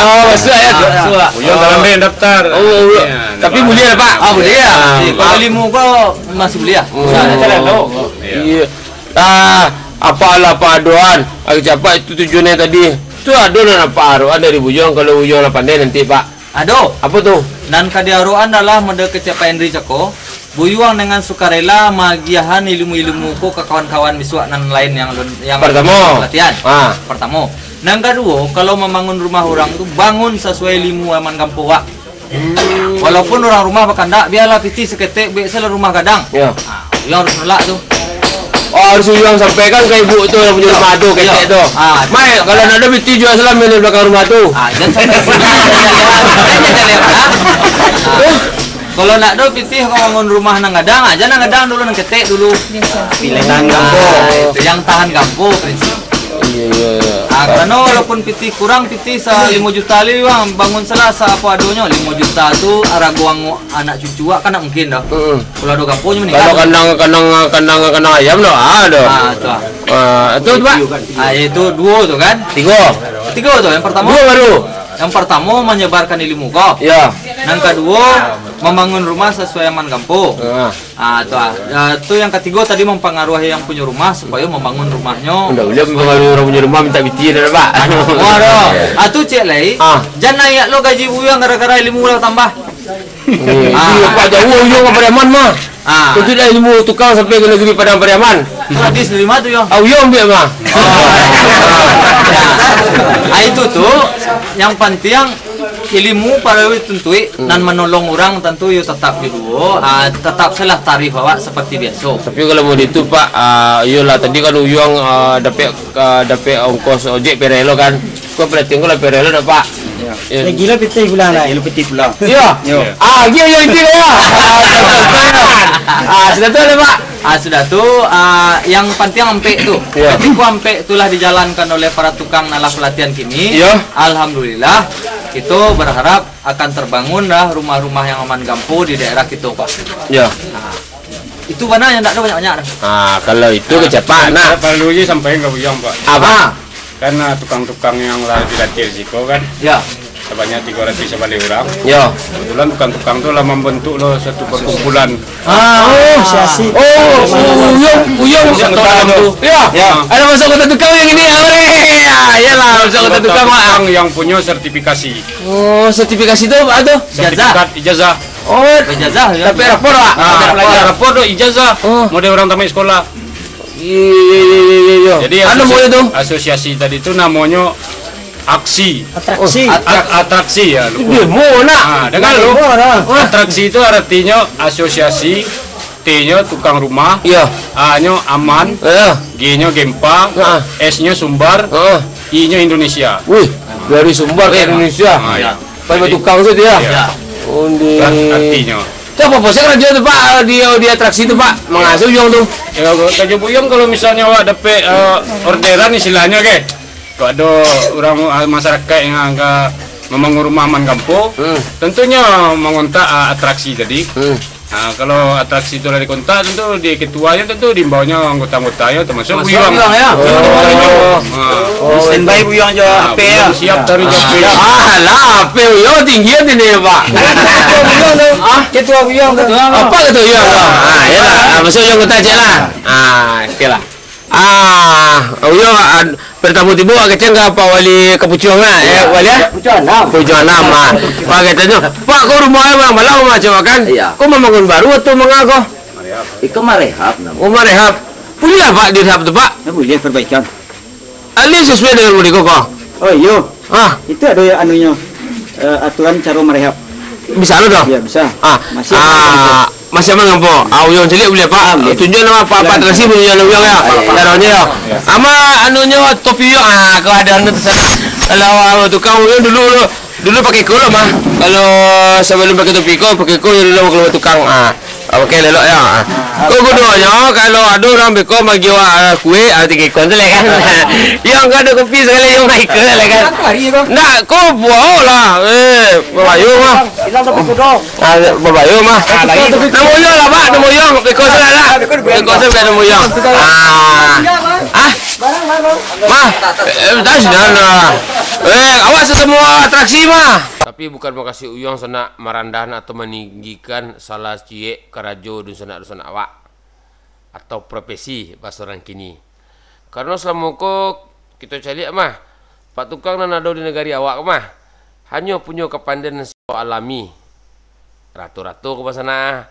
Oh, masuak yo. Ah, masuak. Uyo dalam deh daftar. Oh, iya. Iya, tapi buliah, Pak? Ah, buliah. Ah, kalau limo ko masih buliah. Oh, iya. Ah, apalah, Pak Doan. Agak cepat itu tujuannya tadi. Tu ado nan nampak arokan dari Buyuang, kalau Buyuang lah pandai nanti, Pak. Ado. Apo tu? Nan ka diarokan adalah model kecek Pak Henry cako, Buyuang dengan sukarela maagiahan ilmu-ilmu ko ka kawan-kawan bisuak nan lain yang lun-, yang Partamo. Latihan. Ah. Partamo. Nan kaduo, kalau mambangun rumah urang tu, bangun sasuai ilmu aman gampo, Wak. Walaupun urang rumah bakandak, bialah pitih saketek, buek se lah rumah gadang. Yo. Ah, Buyuang harus nolak tu. Oh, harus Buyuang sampaikan ka ibu tu, yang punyo rumah tu, ketek tu. Ah, Mai, kalau nak ado pitih juo salam di balakang rumah tu. Ah, jan sampai. Jan, jan, jan, jan, ah. Kalau nak ado pitih mambangun rumah nan gadang, ah, jan nan gadang dulu, nan ketek dulu. Biaso. Pilih tahan gampo. Ah, itu yang tahan gampo prinsip. Iyo, iyo, iyo. Ah, karano walaupun pitih kurang, pitih sa limo juta lai, Bang, bangun salah sa apo adonyo. Limo juta tu arago ang-, anak cucu awak kan ndak mungkin doh. Mm-mm. Kalau ado gamponyo mending. Kalau kandang, kandang, kandang, kandang ayam doh, ah, doh. Ah, tu ah. Ah, tu, Pak? Ah, itu duo tu kan? Tigo. Tigo tu, yang partamo. Duo baru. Yang partamo manyebarkan ilmu ko. Yo. Yang kaduo, mambangun rumah sasuai aman gampo. Ah. Ah, tu ah. Ah, tu yang katigo tadi mampangaruahi yang punyo rumah supayo mambangun rumahnyo. Ndak buliah mampangaruahi urang punyo rumah minta pitih dah, Pak. Wah, doh. Ah, tu cek lai. Ah. Jan naiak lo gaji Buyuang gara-gara ilmu lah tambah. Hmm. Ah. Iyo, Pak, jauah Buyuang ka Pariaman mah. Ah. Tuntuiklah ilmu tukang sampai ka nagari Padang Pariaman. Tu hadis dari ma tu, Buyuang? Ah, Buyuang ambiak mah. Oh. Ah, itu tu yang pantiang. Ilimu paralu dituntuik, hmm, nan manolong urang tantu iyo tatap jo duo, ah, tatap salah tarif awak saparti biaso. Tapi kalau mau ditu, Pak, ah, iyolah, tadi kan Uyuang, ah, dapek, ah, dapek ongkos ojek Perelo kan. Kau perhatian kau lah Perelo dak, Pak? Ya. Ya. Lagi lo pitih pulang lah. Lagi lo pitih pulang. Iya. Yo. Ah, iya, iya, itu ya. Ah, sudah tu lah, Pak. Ah, sudah tu, ah, yang pantiang ampek tu. Ya. Ketika ampek tu lah dijalankan oleh para tukang nan lah pelatihan kini, ya, alhamdulillah, kito berharap akan terbangun lah rumah-rumah yang aman gampo di daerah kito, Pak. Ya. Nah, itu bana yang ndak ado banyak-banyak dah. Ah, kalau itu kecapak, nah. Paralu je sampaikan ka Buyuang, Pak. Apa? Ah. Kan, ah, tukang-tukang yang lah dilatih di siko kan. Ya. Sabanyak tigo ratuih sabaleh urang. Yo. Kebetulan tukang-tukang tu lah mambantuk lo suatu perkumpulan. Ah, oh, siasi. Oh, Uyuang, Uyuang. Yang utara tu. Ya. Ya. Ado masuk kota tukang yang ini, ya, ore. Ya, iyalah, masuk kota tukang, Pak. Tukang yang punyo sertifikasi. Oh, sertifikasi tu apa tu? Sertifikat ijazah. Oh, ijazah, ya. Tapi rapor, Pak. Ah, rapor, rapor tu ijazah. Oh. Model urang tamat sekolah. Iyo, iyo, iyo, iyo, iyo. Jadi, anu asosia-, boleh tu, asosiasi tadi tu namonyo aksi. Atraksi. At-, atraksi, ya, lupa. Demo nak. Ah, dengar lu. Demo lah. Atraksi itu artinya asosiasi, T-nyo tukang rumah, iya, A-nyo aman, iya, G-nyo gempa, heeh, S-nyo sumbar, heeh, I-nyo Indonesia. Wih, dari sumbar ke Indonesia. Ah, iya. Pai batukang sajo, ya? Iya. Onde. Lah, artinyo. Tu apo-apo sajo karajo tu, Pak, di, di atraksi tu, Pak? Mangasuh Uyuang tu. Ya, karajo Uyuang kalau misalnyo awak dapek, eh, orderan istilahnyo, ke? Kalau ado urang, eh, masyarakat yang ka mambangun rumah aman gampo, hmm, tentunyo mangontak, eh, atraksi tadi. Hmm. Ha, kalau atraksi tu lah dikontak, tentu di ketuanyo, tentu diimbaunyo anggota-anggotanyo, termasuk Buyuang. Buyuang, ya? Oh. Ha. Oh, standby Buyuang jo, ha, Buyuang ya? Siap taruih jo, ha, Buyuang. Ah, lah, Buyuang tinggi hati ni, Pak. Ketua Buyuang tu. Ah? Ketua Buyuang tu. Apa ketua Buyuang tu? Ah, iyalah. Ah, masuk Buyuang kota cek lah. Ah, oke lah. Ah, Buyuang, ah, pertamo tibo awak kecek ka Pak Wali Kapucuang lah, eh, Wali, ah? Kapucuang Anam. Kapucuang Anam, ah. Pak katonyo, "Pak, ko rumah balang-balang, macam kan? Iya. Ko mambangun baru atau manga ko?" Iko marehab namo. Oh, marehab. Buliah, Pak, direhab tu, Pak? Ya, buliah perbaikan. Alih sasuai dengan model ko, ko? Oh, iyo. Ah. Itu ado ya anunyo, eh, aturan caro marehab. Bisa lo doh? Ya, bisa. Ah. Masih aman, ah, kan, masih aman kan, Po? Ah, Buyuang caliak buliah, Pak. Ah, buliah. Tunjuak nama Pak, Pak Atraksi, tunjuak nama Buyuang ya. Ah, iya, iya. Caronyo ya. Iya. Ama anunyo topi Buyuang. Ah, kalau ado anu tu sana. Kalau, ah, tukang Buyuang dulu, dulu, dulu pakai ko lo mah. Kalau sabalum pakai topi ko, pakai ko dulu kalau tukang. Ah. Oke, lelok ya. Ah. Ko gunonyo, kalau ado urang beko bagi awak, ah, kue, ah, tiga ikon tu lah kan. Yang kada kopi sakali, yang naik ke lah kan. Nak ko buah lah. Eh, babayo mah. Hilang tapi kudo. Ah, babayo mah. Ah, lagi. Namo Buyuang lah, Pak, namo Buyuang. Beko salah lah. Beko salah, namo Buyuang. Ah. Ah. Mah, eh, dah sini lah. Eh, awak semua atraksi mah. Tapi bukan mukasuik Buyuang sanak marandahan atau maninggikan salah ciek karajo dunsanak-dunsanak awak, atau profesi bahaso urang kini. Karano salamo ko kito caliak mah, Pak tukang nan ado di nagari awak ko mah, hanyo punyo kapandian sacaro alami. Rato-rato ko basanak,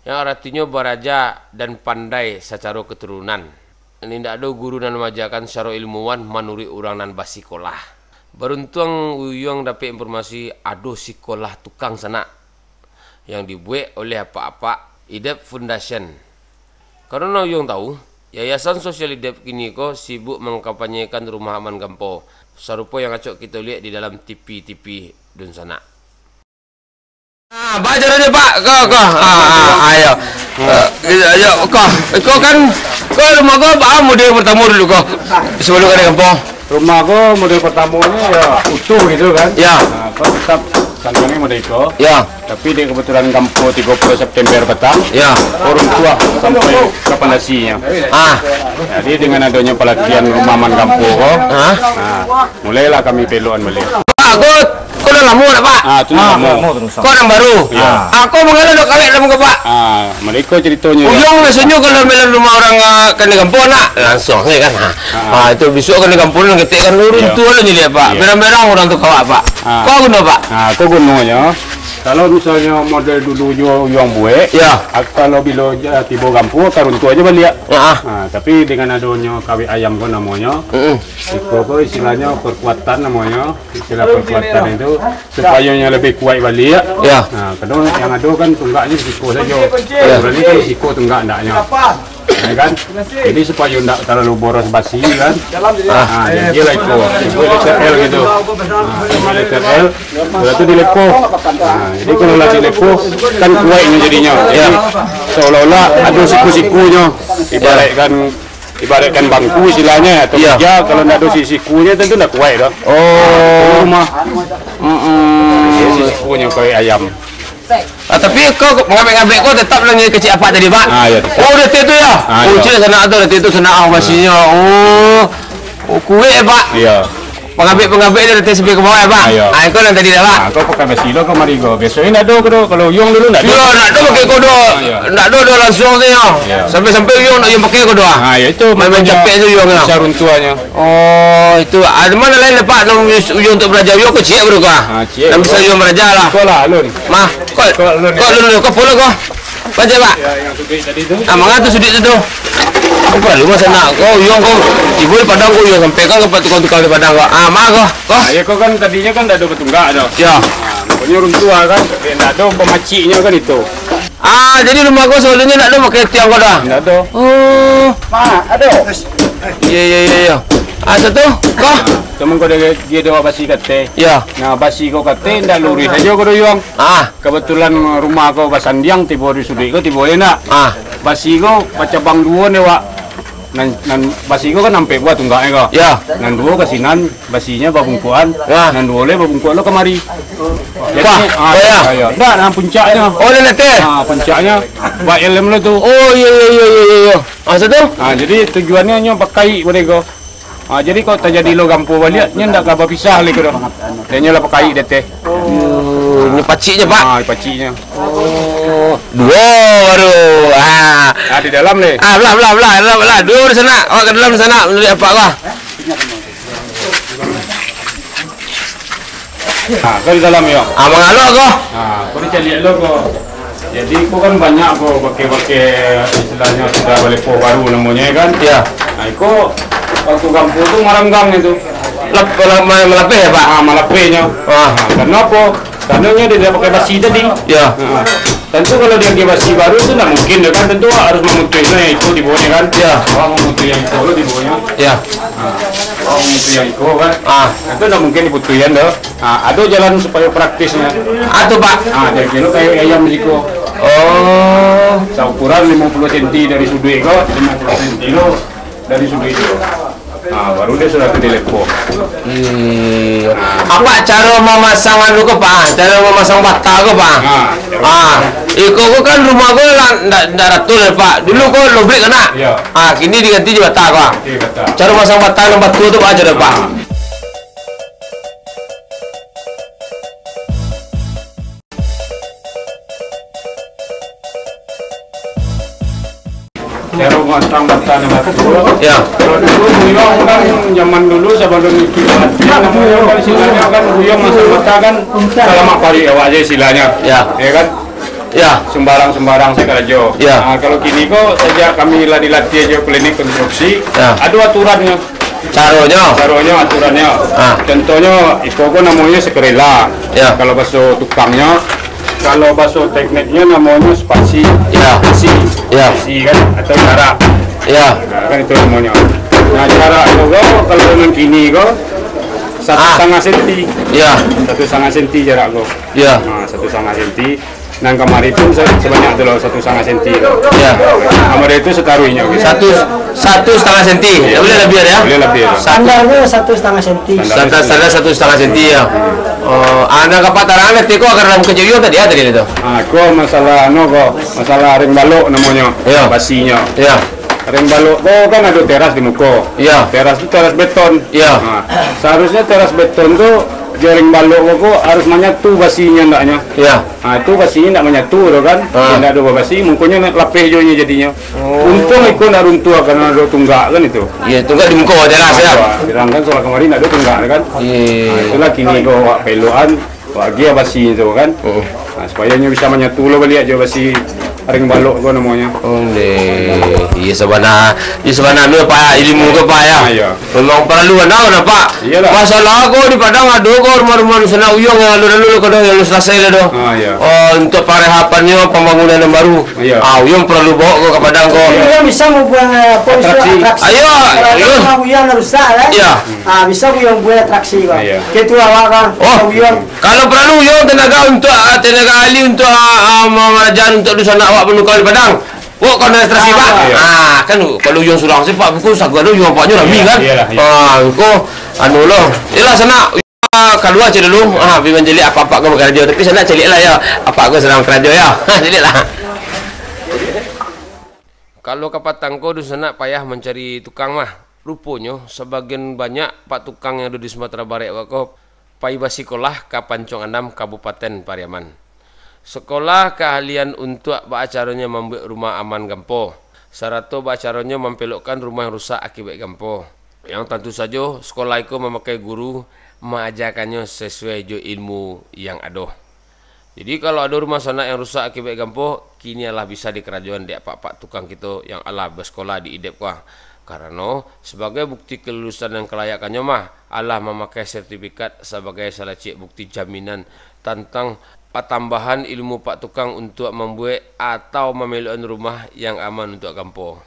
yang aratinyo baraja dan pandai sacaro katurunan. Indak ado guru nan maajakan sacaro ilmuwan manuruik urang nan basikolah. Baruntuang Uyuang dapek informasi ado sikolah tukang sanak yang dibuek oleh apak-apak Idep Foundation. Karano Uyuang tahu, Yayasan Sosial Idep kini ko sibuk mangkampanyekan Rumah Aman Gampo, sarupo yang acok kito liek di dalam T V-T V dunsanak. Ah, bajarannya, Pak. Ko, ko. Ah, ah, ayo. Eh, ayo, ko. Ko kan, ko rumah ko, ba model pertama dulu ko. Sebelum ka Gampo. Rumah ko model pertamonyo ya utuh gitu kan. Ya. Nah, ko tetap santiangnyo model iko. Ya. Tapi di kebetulan Gampo tigo puluh September patang, ya, ko runtuah sampai ka pandasinyo. Ah. Jadi dengan adonyo palatihan Rumah Aman Gampo ko, ah, nah, mulailah kami pelokan baliak. Pak, ko, ko lah lamo dak, Pak? Ah, tu lah lamo. Ko nan baru. Ya. Ah, ko mangalo dak kawek dalam ko, Pak? Ah, mereka ceritonyo. Uyuang biasonyo kalau melan rumah urang, ah, ka Gampo nak, langsung sajo kan. Ha. Ah. Ah, itu bisuak ka Gampo nan ketek kan urang tu lah nyo liek, Pak. Ya. Berang-berang urang tu kawak, Pak. Ah. Ko guno, Pak? Ah, ko gunonyo. Kalau misalnyo model dulu juo Uyuang buek, ya, ak-, kalau bilo ja-, tibo Gampo, ka runtuah ajo baliak. Ya. Ah, tapi dengan adonyo kawek ayam ko namonyo, mm-mm, iko ko istilahnyo perkuatan namonyo, istilah perkuatan itu, supayo nyo lebih kuaik baliak. Ya. Nah, kadang yang ado kan tunggaknyo siko sajo. Ya. Urang ni kan siko tunggak andaknyo. Ya kan? Jadi, supayo ndak talalu boros basi kan. Ah. Ah, jadilah iko. Iko letter L gitu. Ah, iko letter L. Sudah tu dilepoh. Ah, jadi, kalau lah dilepoh, kan kuaiknyo jadinyo. Jadi, ya, seolah-olah ado siku-sikunyo. Ibaratkan, ibaratkan bangku istilahnyo, atau, ya, meja, kalau ndak ado si-, sikunyo, tentu ndak kuaik doh. Oh. Rumah. Mm-mm. Jadi, si sikunyo kawek ayam. Ah, tapi ko mangabek-ngabek ko tetap lah nyo kecek apak tadi, Pak? Ah, ya, tetap. Oh, di ateh tu ya? Ah, oh, ya. Cik, sanak tu, di ateh tu sanak, ah, basinyo. Oh. Oh, kuaik, Pak? Iya. Pangabek-pangabek dari ateh sampai ka bawah, ya, Pak? Ah, iya. Ah, iko nan tadi dah, Pak? Ah, ko pakai basi lo kamari ko. Biasonyo ndak ado ko do. Kalau Uyuang dulu ndak ado. Iya, ndak ado pakai ko do. Ah, iya. Ndak ado do langsung tu, ya. Iya. Sampai-sampai Uyuang ndak Uyuang pakai ko do, ah. Ah, ya itu. Main-main makanya capek tu Uyuang, ya. Bisa runtuahnyo. Oh, itu. Ah, di mana lain, Pak? Nang Uyuang untuk baraja Uyuang ko ciek baru ko, ah. Ah, ciek. Nang bisa Uyuang baraja lah. Iko lah, alun. Mah, ko, ko alun, ko ya. Alun, ko pulo ko. Baca, Pak. Ya, yang sudik tadi tu. Ah, manga tu sudik tu, tu. Ko paralu masa nak ko, Uyuang ko. Tibo di Padang ko, Uyuang sampaikan ka tukang-tukang di Padang ko. Ah, manga ko, ko. Ah, ya, ko kan tadinyo kan ndak ado batunggak tu. Ya. Ah, pokoknyo runtuah kan, ndak ado pamaciknyo kan itu. Ah, jadi rumah ko sabalunnyo ndak ado pakai tiang ko dah? Ndak ado. Oh. Mak, ado. Iya, iya, iya, iya. Ah, satu, ko? Cuma ko dia, dia doa basi kate. Ya. Nah, basi ko kate ndak luruih ajo ko do, Yuang. Ah. Kebetulan rumah ko basandiang, tibo di suduik ko, tibo di nak. Ah. Basi ko bacabang duo ni, Wak. Nan, nan basi ko kan ampek buah tunggaknyo ko. Ya. Nan duo ka sinan, basinyo babungkuan. Ya. Nan duo lai babungkuan lo kamari. Jadi, wah, ah, ya. Ya, ya. Ndak, nan puncaknyo. Oh, nan ateh? Ah, puncaknyo. Ba elem lo tu. Oh, iya, iya, iya, iya, iya, iya. Ah, satu? Ah, jadi tujuannyo nyo bakaik baliak ko. Ah, jadi, kalau tajadi lo gampo baliak, nyo ndak ka bapisah lai ko doh. Dan nyo lah pakaik di ateh. Oh, nyo paciknyo, Pak? Ah, paciknyo. Oh, duo baru. Ah. Ah, di dalam ni. Ah, belah, belah, belah, belah, belah. Duo di sana. Awak ka dalam sana, manuruik apak ko. Ah, ko di dalam, yo. Ah, manga lo ko? Ah, ko dicaliak lo ko. Jadi, ko kan banyak ko pakai-pakai, istilahnyo sudah balepoh baru namonyo, kan? Ya. Nah, iko waktu gampo tu maranggang itu. Lap-, lap-, ma-, malapeh ya, Pak? Ah, malapehnyo. Ah. Nah, karano apo? Karano nyo dia dak pakai basi tadi. Ya. Nah, tentu kalau dia pakai basi baru tu ndak mungkin, dia kan tentu harus mamutuihnyo itu tibo nyo, kan? Ya. Awak mamutuih yang itu lo tibo nyo. Ya. Ah, oh, itu yang iko kan. Ah. Itu ndak mungkin diputuihan doh. Ah, ado jalan supayo praktisnyo. Ah, tu, Pak. Ah, dia kira kayak ayam siko. Oh. Saukuran limo puluah senti dari suduik ko, limo puluah senti lo dari suduik ko. Ah, baru dia sudah tu dilepoh. Iya. Apak caro mamasang anu ko, Pak? Caro mamasang bata ko, Pak? Ah. Ah, iko ko kan rumah ko lah ndak, ndak ratul, Pak. Dulu ko loblek kan, nak? Iya. Ah, kini diganti jo bata ko, ah. Iya, bata. Caro masang bata nan batua tu, Pak, aja deh, Pak. Caro Batang bata ni, Mas. Ya. Kalau dulu buyuang kan zaman dulu sebelum itu, namonyo kan istilahnya kan buyuang masa bata kan salamak paruik awak aja istilahnya. Ya. Ya kan? Ya. Sembarang-sembarang saja karajo. Ya. Nah, kalau kini ko sejak kami lah dilatih aja klinik konstruksi, ya, ada aturannyo. Caronyo? Caronyo, aturannyo. Ah. Contohnyo, iko ko namonyo sekerela. Ya. Kalau baso tukangnyo, kalau baso tekniknyo namonyo spasi. Ya. Spasi. Ya. Spasi kan, atau jarak. Ya. Nah, kan itu namonyo. Nah, jarak ko, ko, kalau nan kini ko, satu setengah senti. Ya. Satu setengah senti jarak ko. Ya. Nah, satu setengah senti. Nan kamari pun sa-, sabanyak tu lo, satu setengah senti lo. Ya. Kamari tu sataruihnyo, gitu. Satu, satu setengah senti. Ya. Boleh lebih, ya? Boleh lebih, ya. Standarnyo satu setengah senti. Standar. Standar, standar satu setengah senti, ya. Oh, ah, nan kapatarangan nanti ko akan dalam kejadian tadi, ya, tadi tu? Ah, ko masalah, anu, ko, masalah ring balok namonyo. Ya. Basinyo. Ya. Ring balok ko kan ado teras di muko. Ya. Teras tu teras beton. Ya. Ah, seharusnyo teras beton tu jo ring balok ko, ko harus manyatu basinyo ndaknyo. Ya. Ha, tu basinyo ndak manyatu tu kan. Ha. Ndak ado babasi, mukonyo lapeh jo inyo jadinyo. Oh. Untuang iko ndak runtuah karano ado tunggak kan itu. Iya, tunggak di muko teras, ya. Ha, bilang kan solah kamari ndak ado tunggak kan. Iya. Ha, itulah kini ko awak pelokan, awak agiah basi tu kan. Hmm. Ha, supaya inyo bisa manyatu lo baliak jo basi ring balok ko namonyo. Ondeh. Iya sabana, iya sabana anu, Pak, ilmu ko, Pak, ya. Ha, iya. Memang paralu ado, Pak. Iyalah. Masalah ko di Padang ado ko rumah-rumah dunsanak uyuang nan alun-alun ko doh, nan alun salasai lah doh. Ah, iya. Oh, untuak parehapannyo, pambangunan nan baru. Iya. Ah, uyuang paralu baok ko ka Padang ko. Iya. Uyuang bisa mambuek, eh, apo, atraksi. Atraksi. Ayo, kalau uyuang. Rumah uyuang nan rusak, kan? Iya. Ah, bisa uyuang buek atraksi ko. Iya. Kaitu awak kan, oh, uyuang. Kalau paralu uyuang tenaga untuak, ah, tenaga ahli untuak, ah, ah, ma-, maraja untuak dunsanak awak panukang di Padang. Wok, kau nak ilustrasi, Pak? Ah, iya. Ah, kan kalau uyuang surang se, Pak, bukan sagan do, uyuang apaknyo rami, iya, kan? Iyalah, iya. Ah, ko, anu lo. Iyolah, sanak, ah, kalua ciek dulu. Ah, pai mancaliak apak-apak ko bakarajo. Tapi sanak caliak lah, ya. Apak ko sadang bakarajo, ya. Caliak lah. Kalau ka patang ko, dunsanak payah mancari tukang mah. Ruponyo, sabagian banyak pak tukang yang ado di Sumatera Barat ko pai basikolah ka Pancong Anam, Kabupaten Pariaman. Sakolah kaahlian untuak baa caronyo mambuek rumah aman gampo, sarato baa caronyo mampelokkan rumah yang rusak akibat gampo. Yang tantu sajo, sakolah iko mamakai guru maajakannyo sasuai jo ilmu yang ado. Jadi, kalau ado rumah sanak yang rusak akibat gampo, kini alah bisa dikarajoan dek apak-apak tukang kito yang alah basakolah di Idep ko. Karano, sabagai bukti kalulusan dan kalayakannyo mah, alah mamakai sertifikat sabagai salah ciek bukti jaminan tantang patambahan ilmu pak tukang untuak mambuek atau mamelokan rumah yang aman untuak gampo.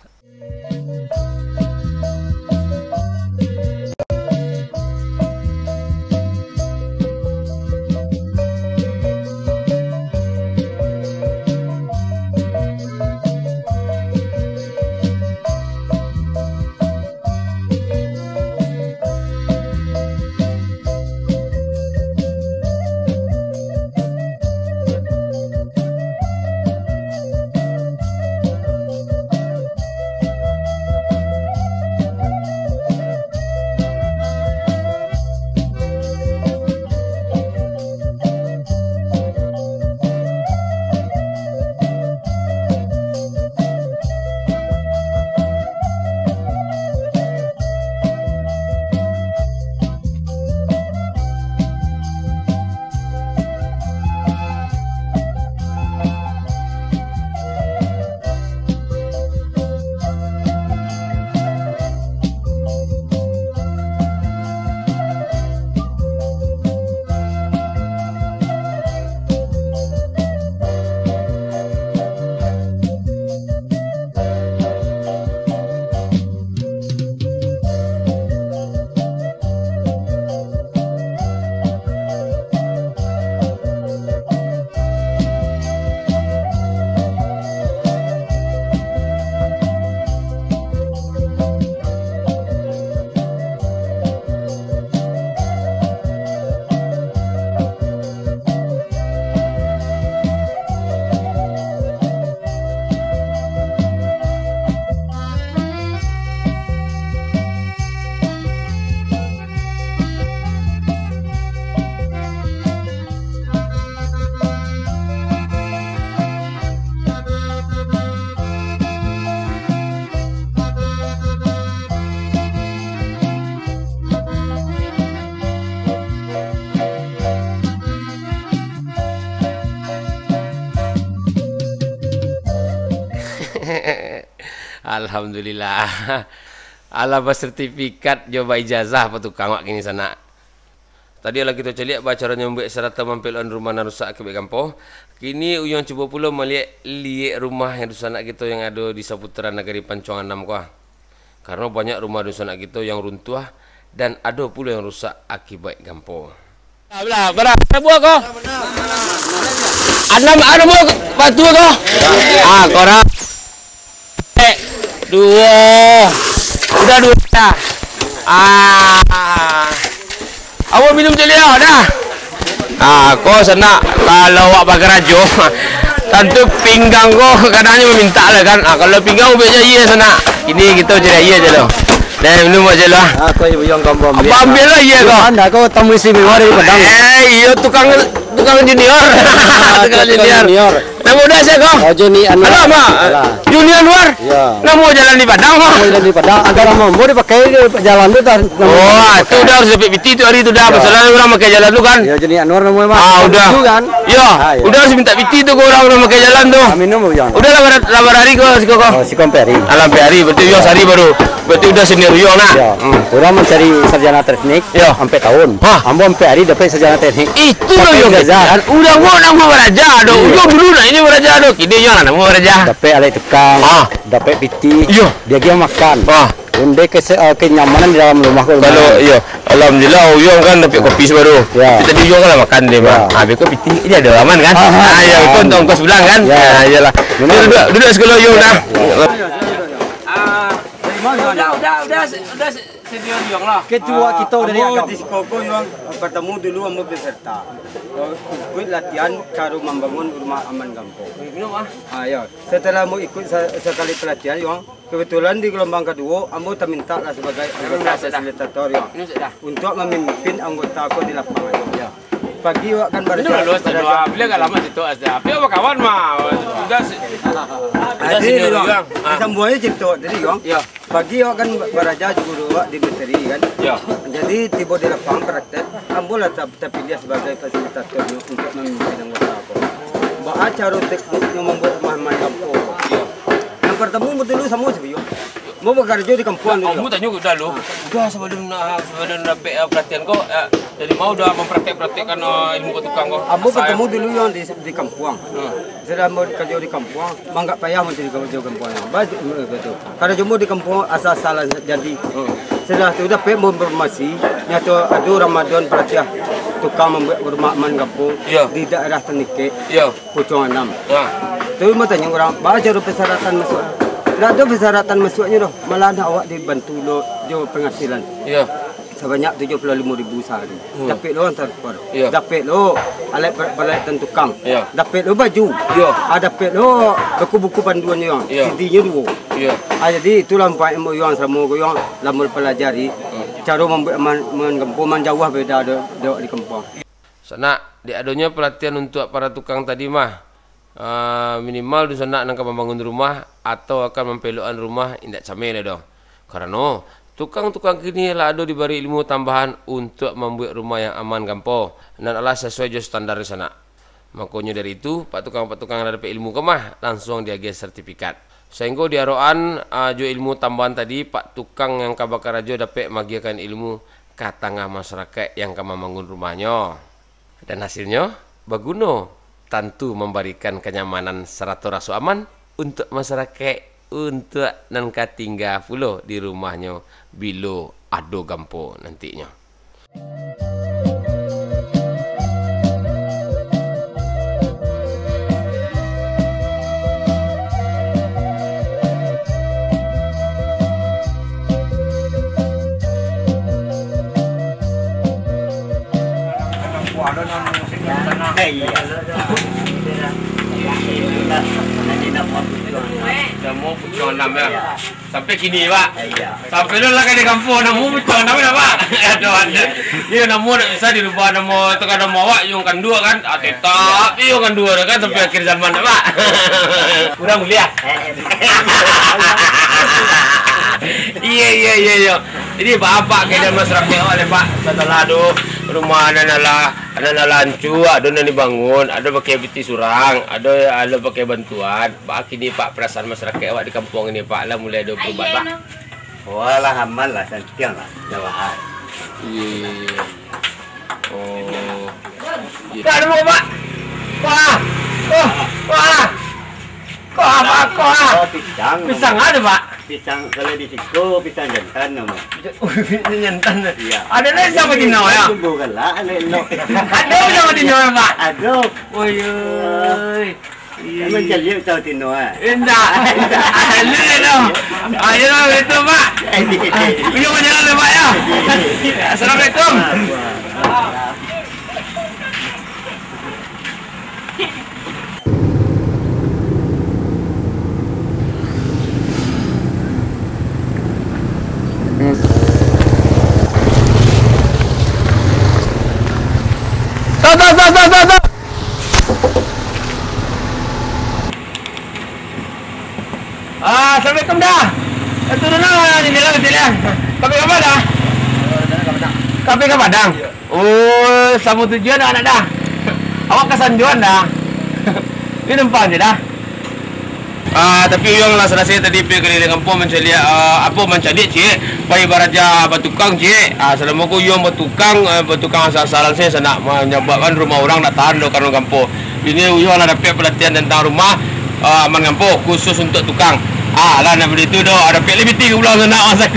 Alhamdulillah. Alah basertifikat jo baijazah patukang wak kini sanak. Tadi lah kito caliak baa caronyo mambuek sarato mampelokan rumah nan rusak akibat gampo. Kini Uyuang cubo pulo maliek liek rumah yang dunsanak kito yang ado di saputaran nagari Pancuang Anam ko ah. Karano banyak rumah dunsanak kito yang runtuah, dan ado pulo yang rusak akibat gampo. Lah, bara, bara buah ko? Anam, anam buah batu ko? Ah, korang. Eh, duo. Udah duo dah. Ah. Awak minum caliak dah. Ah, ko sanak, kalau awak bakarajo, tantu pinggang ko kadangnyo mamintak lah kan. Ah, kalau pinggang ubek je aia sanak. Kini kito cari aia je lo. Dah, minum aja lah. Ah, ko Uyuang ko ambo ambiak. Ambo ambiak lah aia ko. Anda ko tamu istimewa dari Padang. Eh, iyo, tukang, tukang junior. Ah, tukang junior. Namo udah sia ko? Oh, Joni Anwar. Alah, Mak. Alah. Joni Anwar? Iyo. Namo jalan di Padang, Mak. Namo jalan di Padang. Agak lamo ambo dipakai jalan tu, dah. Oh, tu udah harus dapek piti tu hari tu dah. Iyo. Masalah urang pakai jalan tu kan. Iyo, Joni Anwar namo, Mak. Ah, udah. Kan? Iyo, ah, iyo. Udah harus minta piti tu ke urang-urang pakai jalan tu. Ah, minum, Uyuang. Udah lah, bara-, lah bara hari ko, siko ko? Oh, siko ampek hari. Alah, ampek hari. Berarti Uyuang sehari baru. Berarti udah senior Uyuang nah. Iyo. Hmm. Urang mancari sarjana teknik. Yo. Ampek tahun. Ha. Ambo ampek hari dapek sarjana teknik. Itu lo yo. Dapek ijazah. Udah, ambo namo baraja do. Iyo. Udah dulu nah, ini baraja do. Kini yo lah namo baraja. Dapek alek tukang. Ha. Dapek piti. Iyo. Diagiah makan. Ha. Onde ke, eh, kenyamanan di dalam rumah ko. Kalau, iyo. Alhamdulillah, Uyuang kan dapek kopi sabaru. Yo. Tapi tadi Uyuang kan lah makan tadi, Mak. Yo. Habis ko piti, ini ado aman kan? Ha, ha. Ah, yo, itu untuk ongkos pulang kan? Yo. Ah, iyolah. Benar. Duduk, duduk, duduk sekolah Uyuang dah. Yo. Ah, udah, udah, udah, udah, udah. Senior Uyuang lah. Ketua kito dari ambo agamo. Di siko ko, Uyuang, partamo dulu ambo peserta. Ikuik latihan caro mambangun rumah aman gampo. Minum, ah. Ah, yo. Setelah ambo ikuik sa-, sakali pelatihan, Uyuang, kebetulan di gelombang kaduo, ambo tamintak lah sabagai anggota fasilitator, Uyuang. Minum sudah. Untuak mamimpin anggota ko di lapangan. Yo. Pagi awak kan baraja. Minum dulu, baraja. Sudah. Bila agak lamo situ, sudah. Tapi awak bakawan mah. Sudah si-, sudah. Jadi, senior Uyuang. Ah. Sambuang aja carito tadi, Uyuang. Yo. Pagi awak kan baraja jo guru awak di Bateri kan. Yo. Jadi tibo di lapangan praktek, ambo lah ta-, tapiliah sabagai fasilitatornyo untuak mamimpin anggota ko. Baa caro tekniknyo mambuek rumah aman gampo. Yo. Nan partamo dulu samo sajo. Ambo bakarajo di kampuang dulu. Ambo tanyo dulu. Ah. Udah sabalun, ah, sabalun dapek, ah, pelatihan ko, ah, dari ma udah mampraktek-praktekkan, ah, ilmu batukang ko? Ambo partamo dulu yo di, di kampuang. Hmm. Sudah ambo karajo di kampuang, manganggap payah mah di karajo kampuang. Ba-, eh, batua. Karajo ambo di kampuang asal-asalan jadi. Hmm. Sudah tu dapek ambo informasi, nyato ado Ramadan pelatiah tukang mambuek rumah aman gampo. Yo. Di daerah Tanikek, yo. Pucuang Anam. Yo. Tu ambo tanyo urang, baa caro persyaratan masuak? Ndak ado persyaratan masuaknyo doh, malah awak dibantu lo jo penghasilan. Yo. Sabanyak tujuah puluah limo ribu sahari. Hmm. Dapek lo transfer. Iyo. Dapek lo alek per-, peralatan tukang. Iyo. Dapek lo baju. Iyo. Ah, dapek lo buku-buku panduannyo, iyo. C D-nyo duo. Iyo. Ah, jadi itulah manfaat ilmu Uyuang salamo ko Uyuang lah mapalajari. Hmm. Caro mambuek aman, aman kampuang manjauah beda do, do di kampuang. Sanak, dek adonyo pelatihan untuak para tukang tadi mah, ah, minimal dunsanak nan ka mambangun rumah atau akan mampelokan rumah indak cameh lai doh. Karano, tukang-tukang kini lah ado dibari ilmu tambahan untuak mambuek rumah yang aman gampo, nan alah sasuai jo standar dunsanak. Makonyo dari itu, pak tukang-pak tukang nan lah dapek ilmu ko mah, lansuang diagiah sertifikat. Sainggo di arokan, ah, jo ilmu tambahan tadi, pak tukang yang ka bakarajo dapek maagiahkan ilmu ka tangah masarakaik yang ka mambangun rumahnyo. Dan hasilnyo baguno, tantu mambarikan kanyamanan sarato raso aman untuak masarakaik, untuak nan ka tingga pulo di rumahnyo bilo ado gampo nantinyo. Namo Pucuang Anam, yo. Sampai kini, Pak. Sampai lo lah ka di kampuang, namo Pucuang Anam, yo, Pak. Aduh, aduh. Iyo, namo ndak bisa dirubah, namo tu kan namo awak, Uyuang Kandua kan. Ah, tetap Uyuang Kandua kan sampai akhir zaman, Pak. Kurang mulia. Iyo, iyo, iyo, iyo. Jadi, baa, Pak, keadaan masyarakat awak lai, Pak? Satalah tu, rumah nan alah, nan alah ancua, ado nan dibangun, ado pakai pitih surang, ado, ado pakai bantuan. Baa kini, Pak, perasaan masyarakat awak di kampuang ini, Pak? Lah mulai ado perubahan, Pak? Oh, lah aman lah, santiang lah, jawaan. Iya, iya, iya. Oh. Iya. Kak, ada mau, Pak? Wah. Oh, wah. Kok apa, kok, ah? Oh, pisang. Pisang ada, Pak? Pisang, kalau di siko, pisang jantan nama. Oh, pisang jantan. Iya. Ada lai sama Tino, ya? Tunggu galak, elok-elok. Ada sama Tino, ya, Pak? Ada. Oi, oi. Kan mancaliak tahu Tino, ah. Indak. Indak. Ah, lu ya, dong. Ah, ya, dong, betul, Pak. Ah, beliau berjalan, Pak, ya. Assalamualaikum. Waalaikumsalam. Stop, stop, stop, stop, stop, stop. Ah, assalamualaikum, Da. Eh, turun lah, ni, ni lah, ni lah. Ka pai ka ma, Da? Ka pai ka Padang? Iyo. Oh, samo tujuan awak nak, Da? Awak ka Sanjuan, Da? Ni numpang se, Da. Ah, tapi Uyuang lah salasai tadi pai kaliliang kampuang mancaliak, ah, apo, mancaliak ciek, pai baraja batukang ciek. Ah, salamo ko Uyuang batukang, eh, batukang asal-asalan se, sanak manyabuikkan rumah urang ndak tahan doh karano kampuang. Ini Uyuang lah dapek palatihan tantang rumah, ah, aman kampuang, khusus untuak tukang. Ah, lah, nak baitu doh, ado pek lai pitih ka pulang sanak, masak.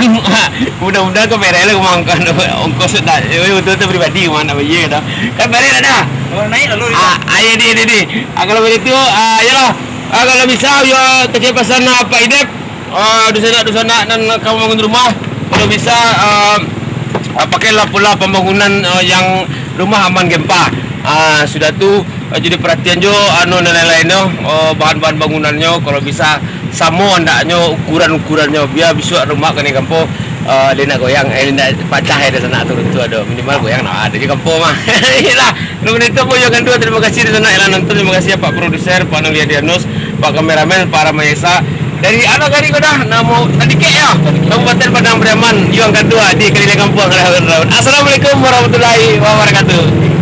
Mudah-mudahan ka bareh lah rumah angkau, ongkos dak, eh, untuak tu pribadi rumah nak bayia dah. Kan bareh lah dah. Kalau naik lalu. Ah, ayo di, di, di. Ah, kalau baitu, ah, iyolah. Ah, kalau bisa, yo, kecil pasan, ah, Pak Idep. Ah, dunsanak-dunsanak nan ka mambangun rumah, kalau bisa, ah, ah, pakailah pula pambangunan, ah, yang rumah aman gempa. Ah, sudah tu, ah, jadi paratian jo, anu, nan lain-lain tu, ah, bahan-bahan bangunannyo, kalau bisa samo andaknyo, ukuran-ukurannyo, bia bisuak rumah kanai kampuang, ah, lai ndak goyang, eh, lai ndak pacah, eh, dunsanak tu, tu ado, minimal goyang nah, ado di kampuang mah. Iyolah. Nunggu itu, Uyuang Kandua, terima kasih di sanak yang lah nonton. Terima kasih, Pak Produser, Pak Noli Adrianus, Pak Kameramen, Pak Ramayesa. Dari Anak Gari Kodah, namo Tadikek, ya? Kabupaten Padang Pariaman, Uyuang Kandua di Kaliliang Kampuang. Assalamualaikum warahmatullahi wabarakatuh.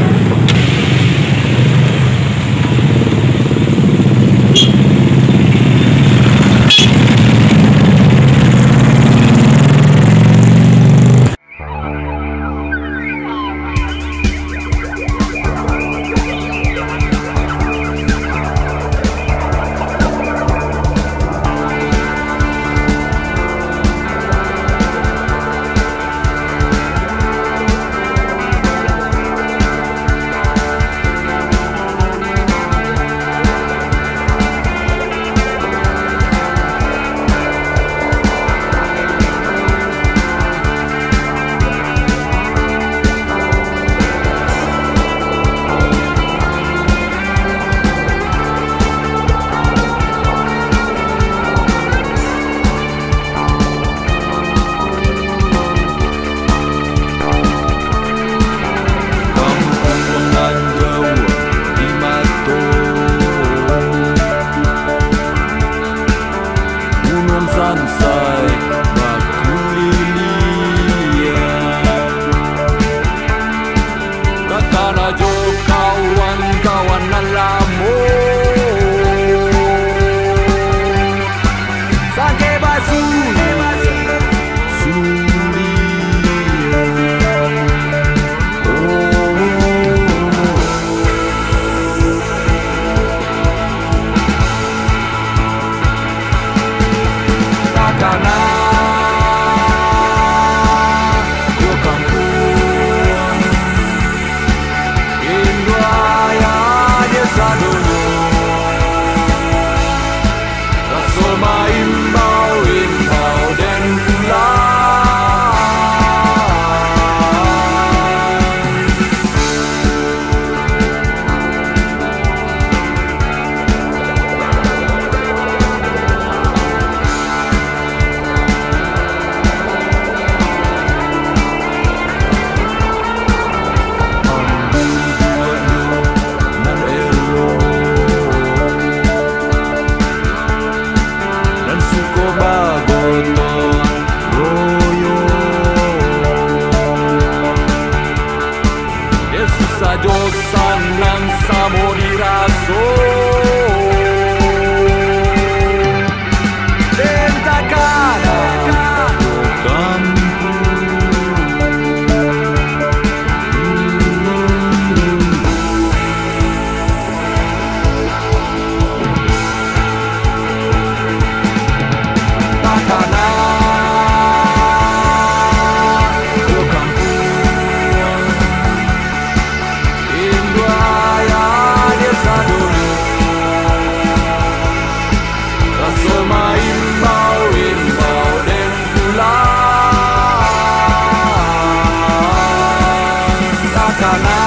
Sajo sanang samo diraso. Den takana kampuang. Takana kampuang. Induak ayah di sadonyo, raso maimbau-imbau den pulang. Takana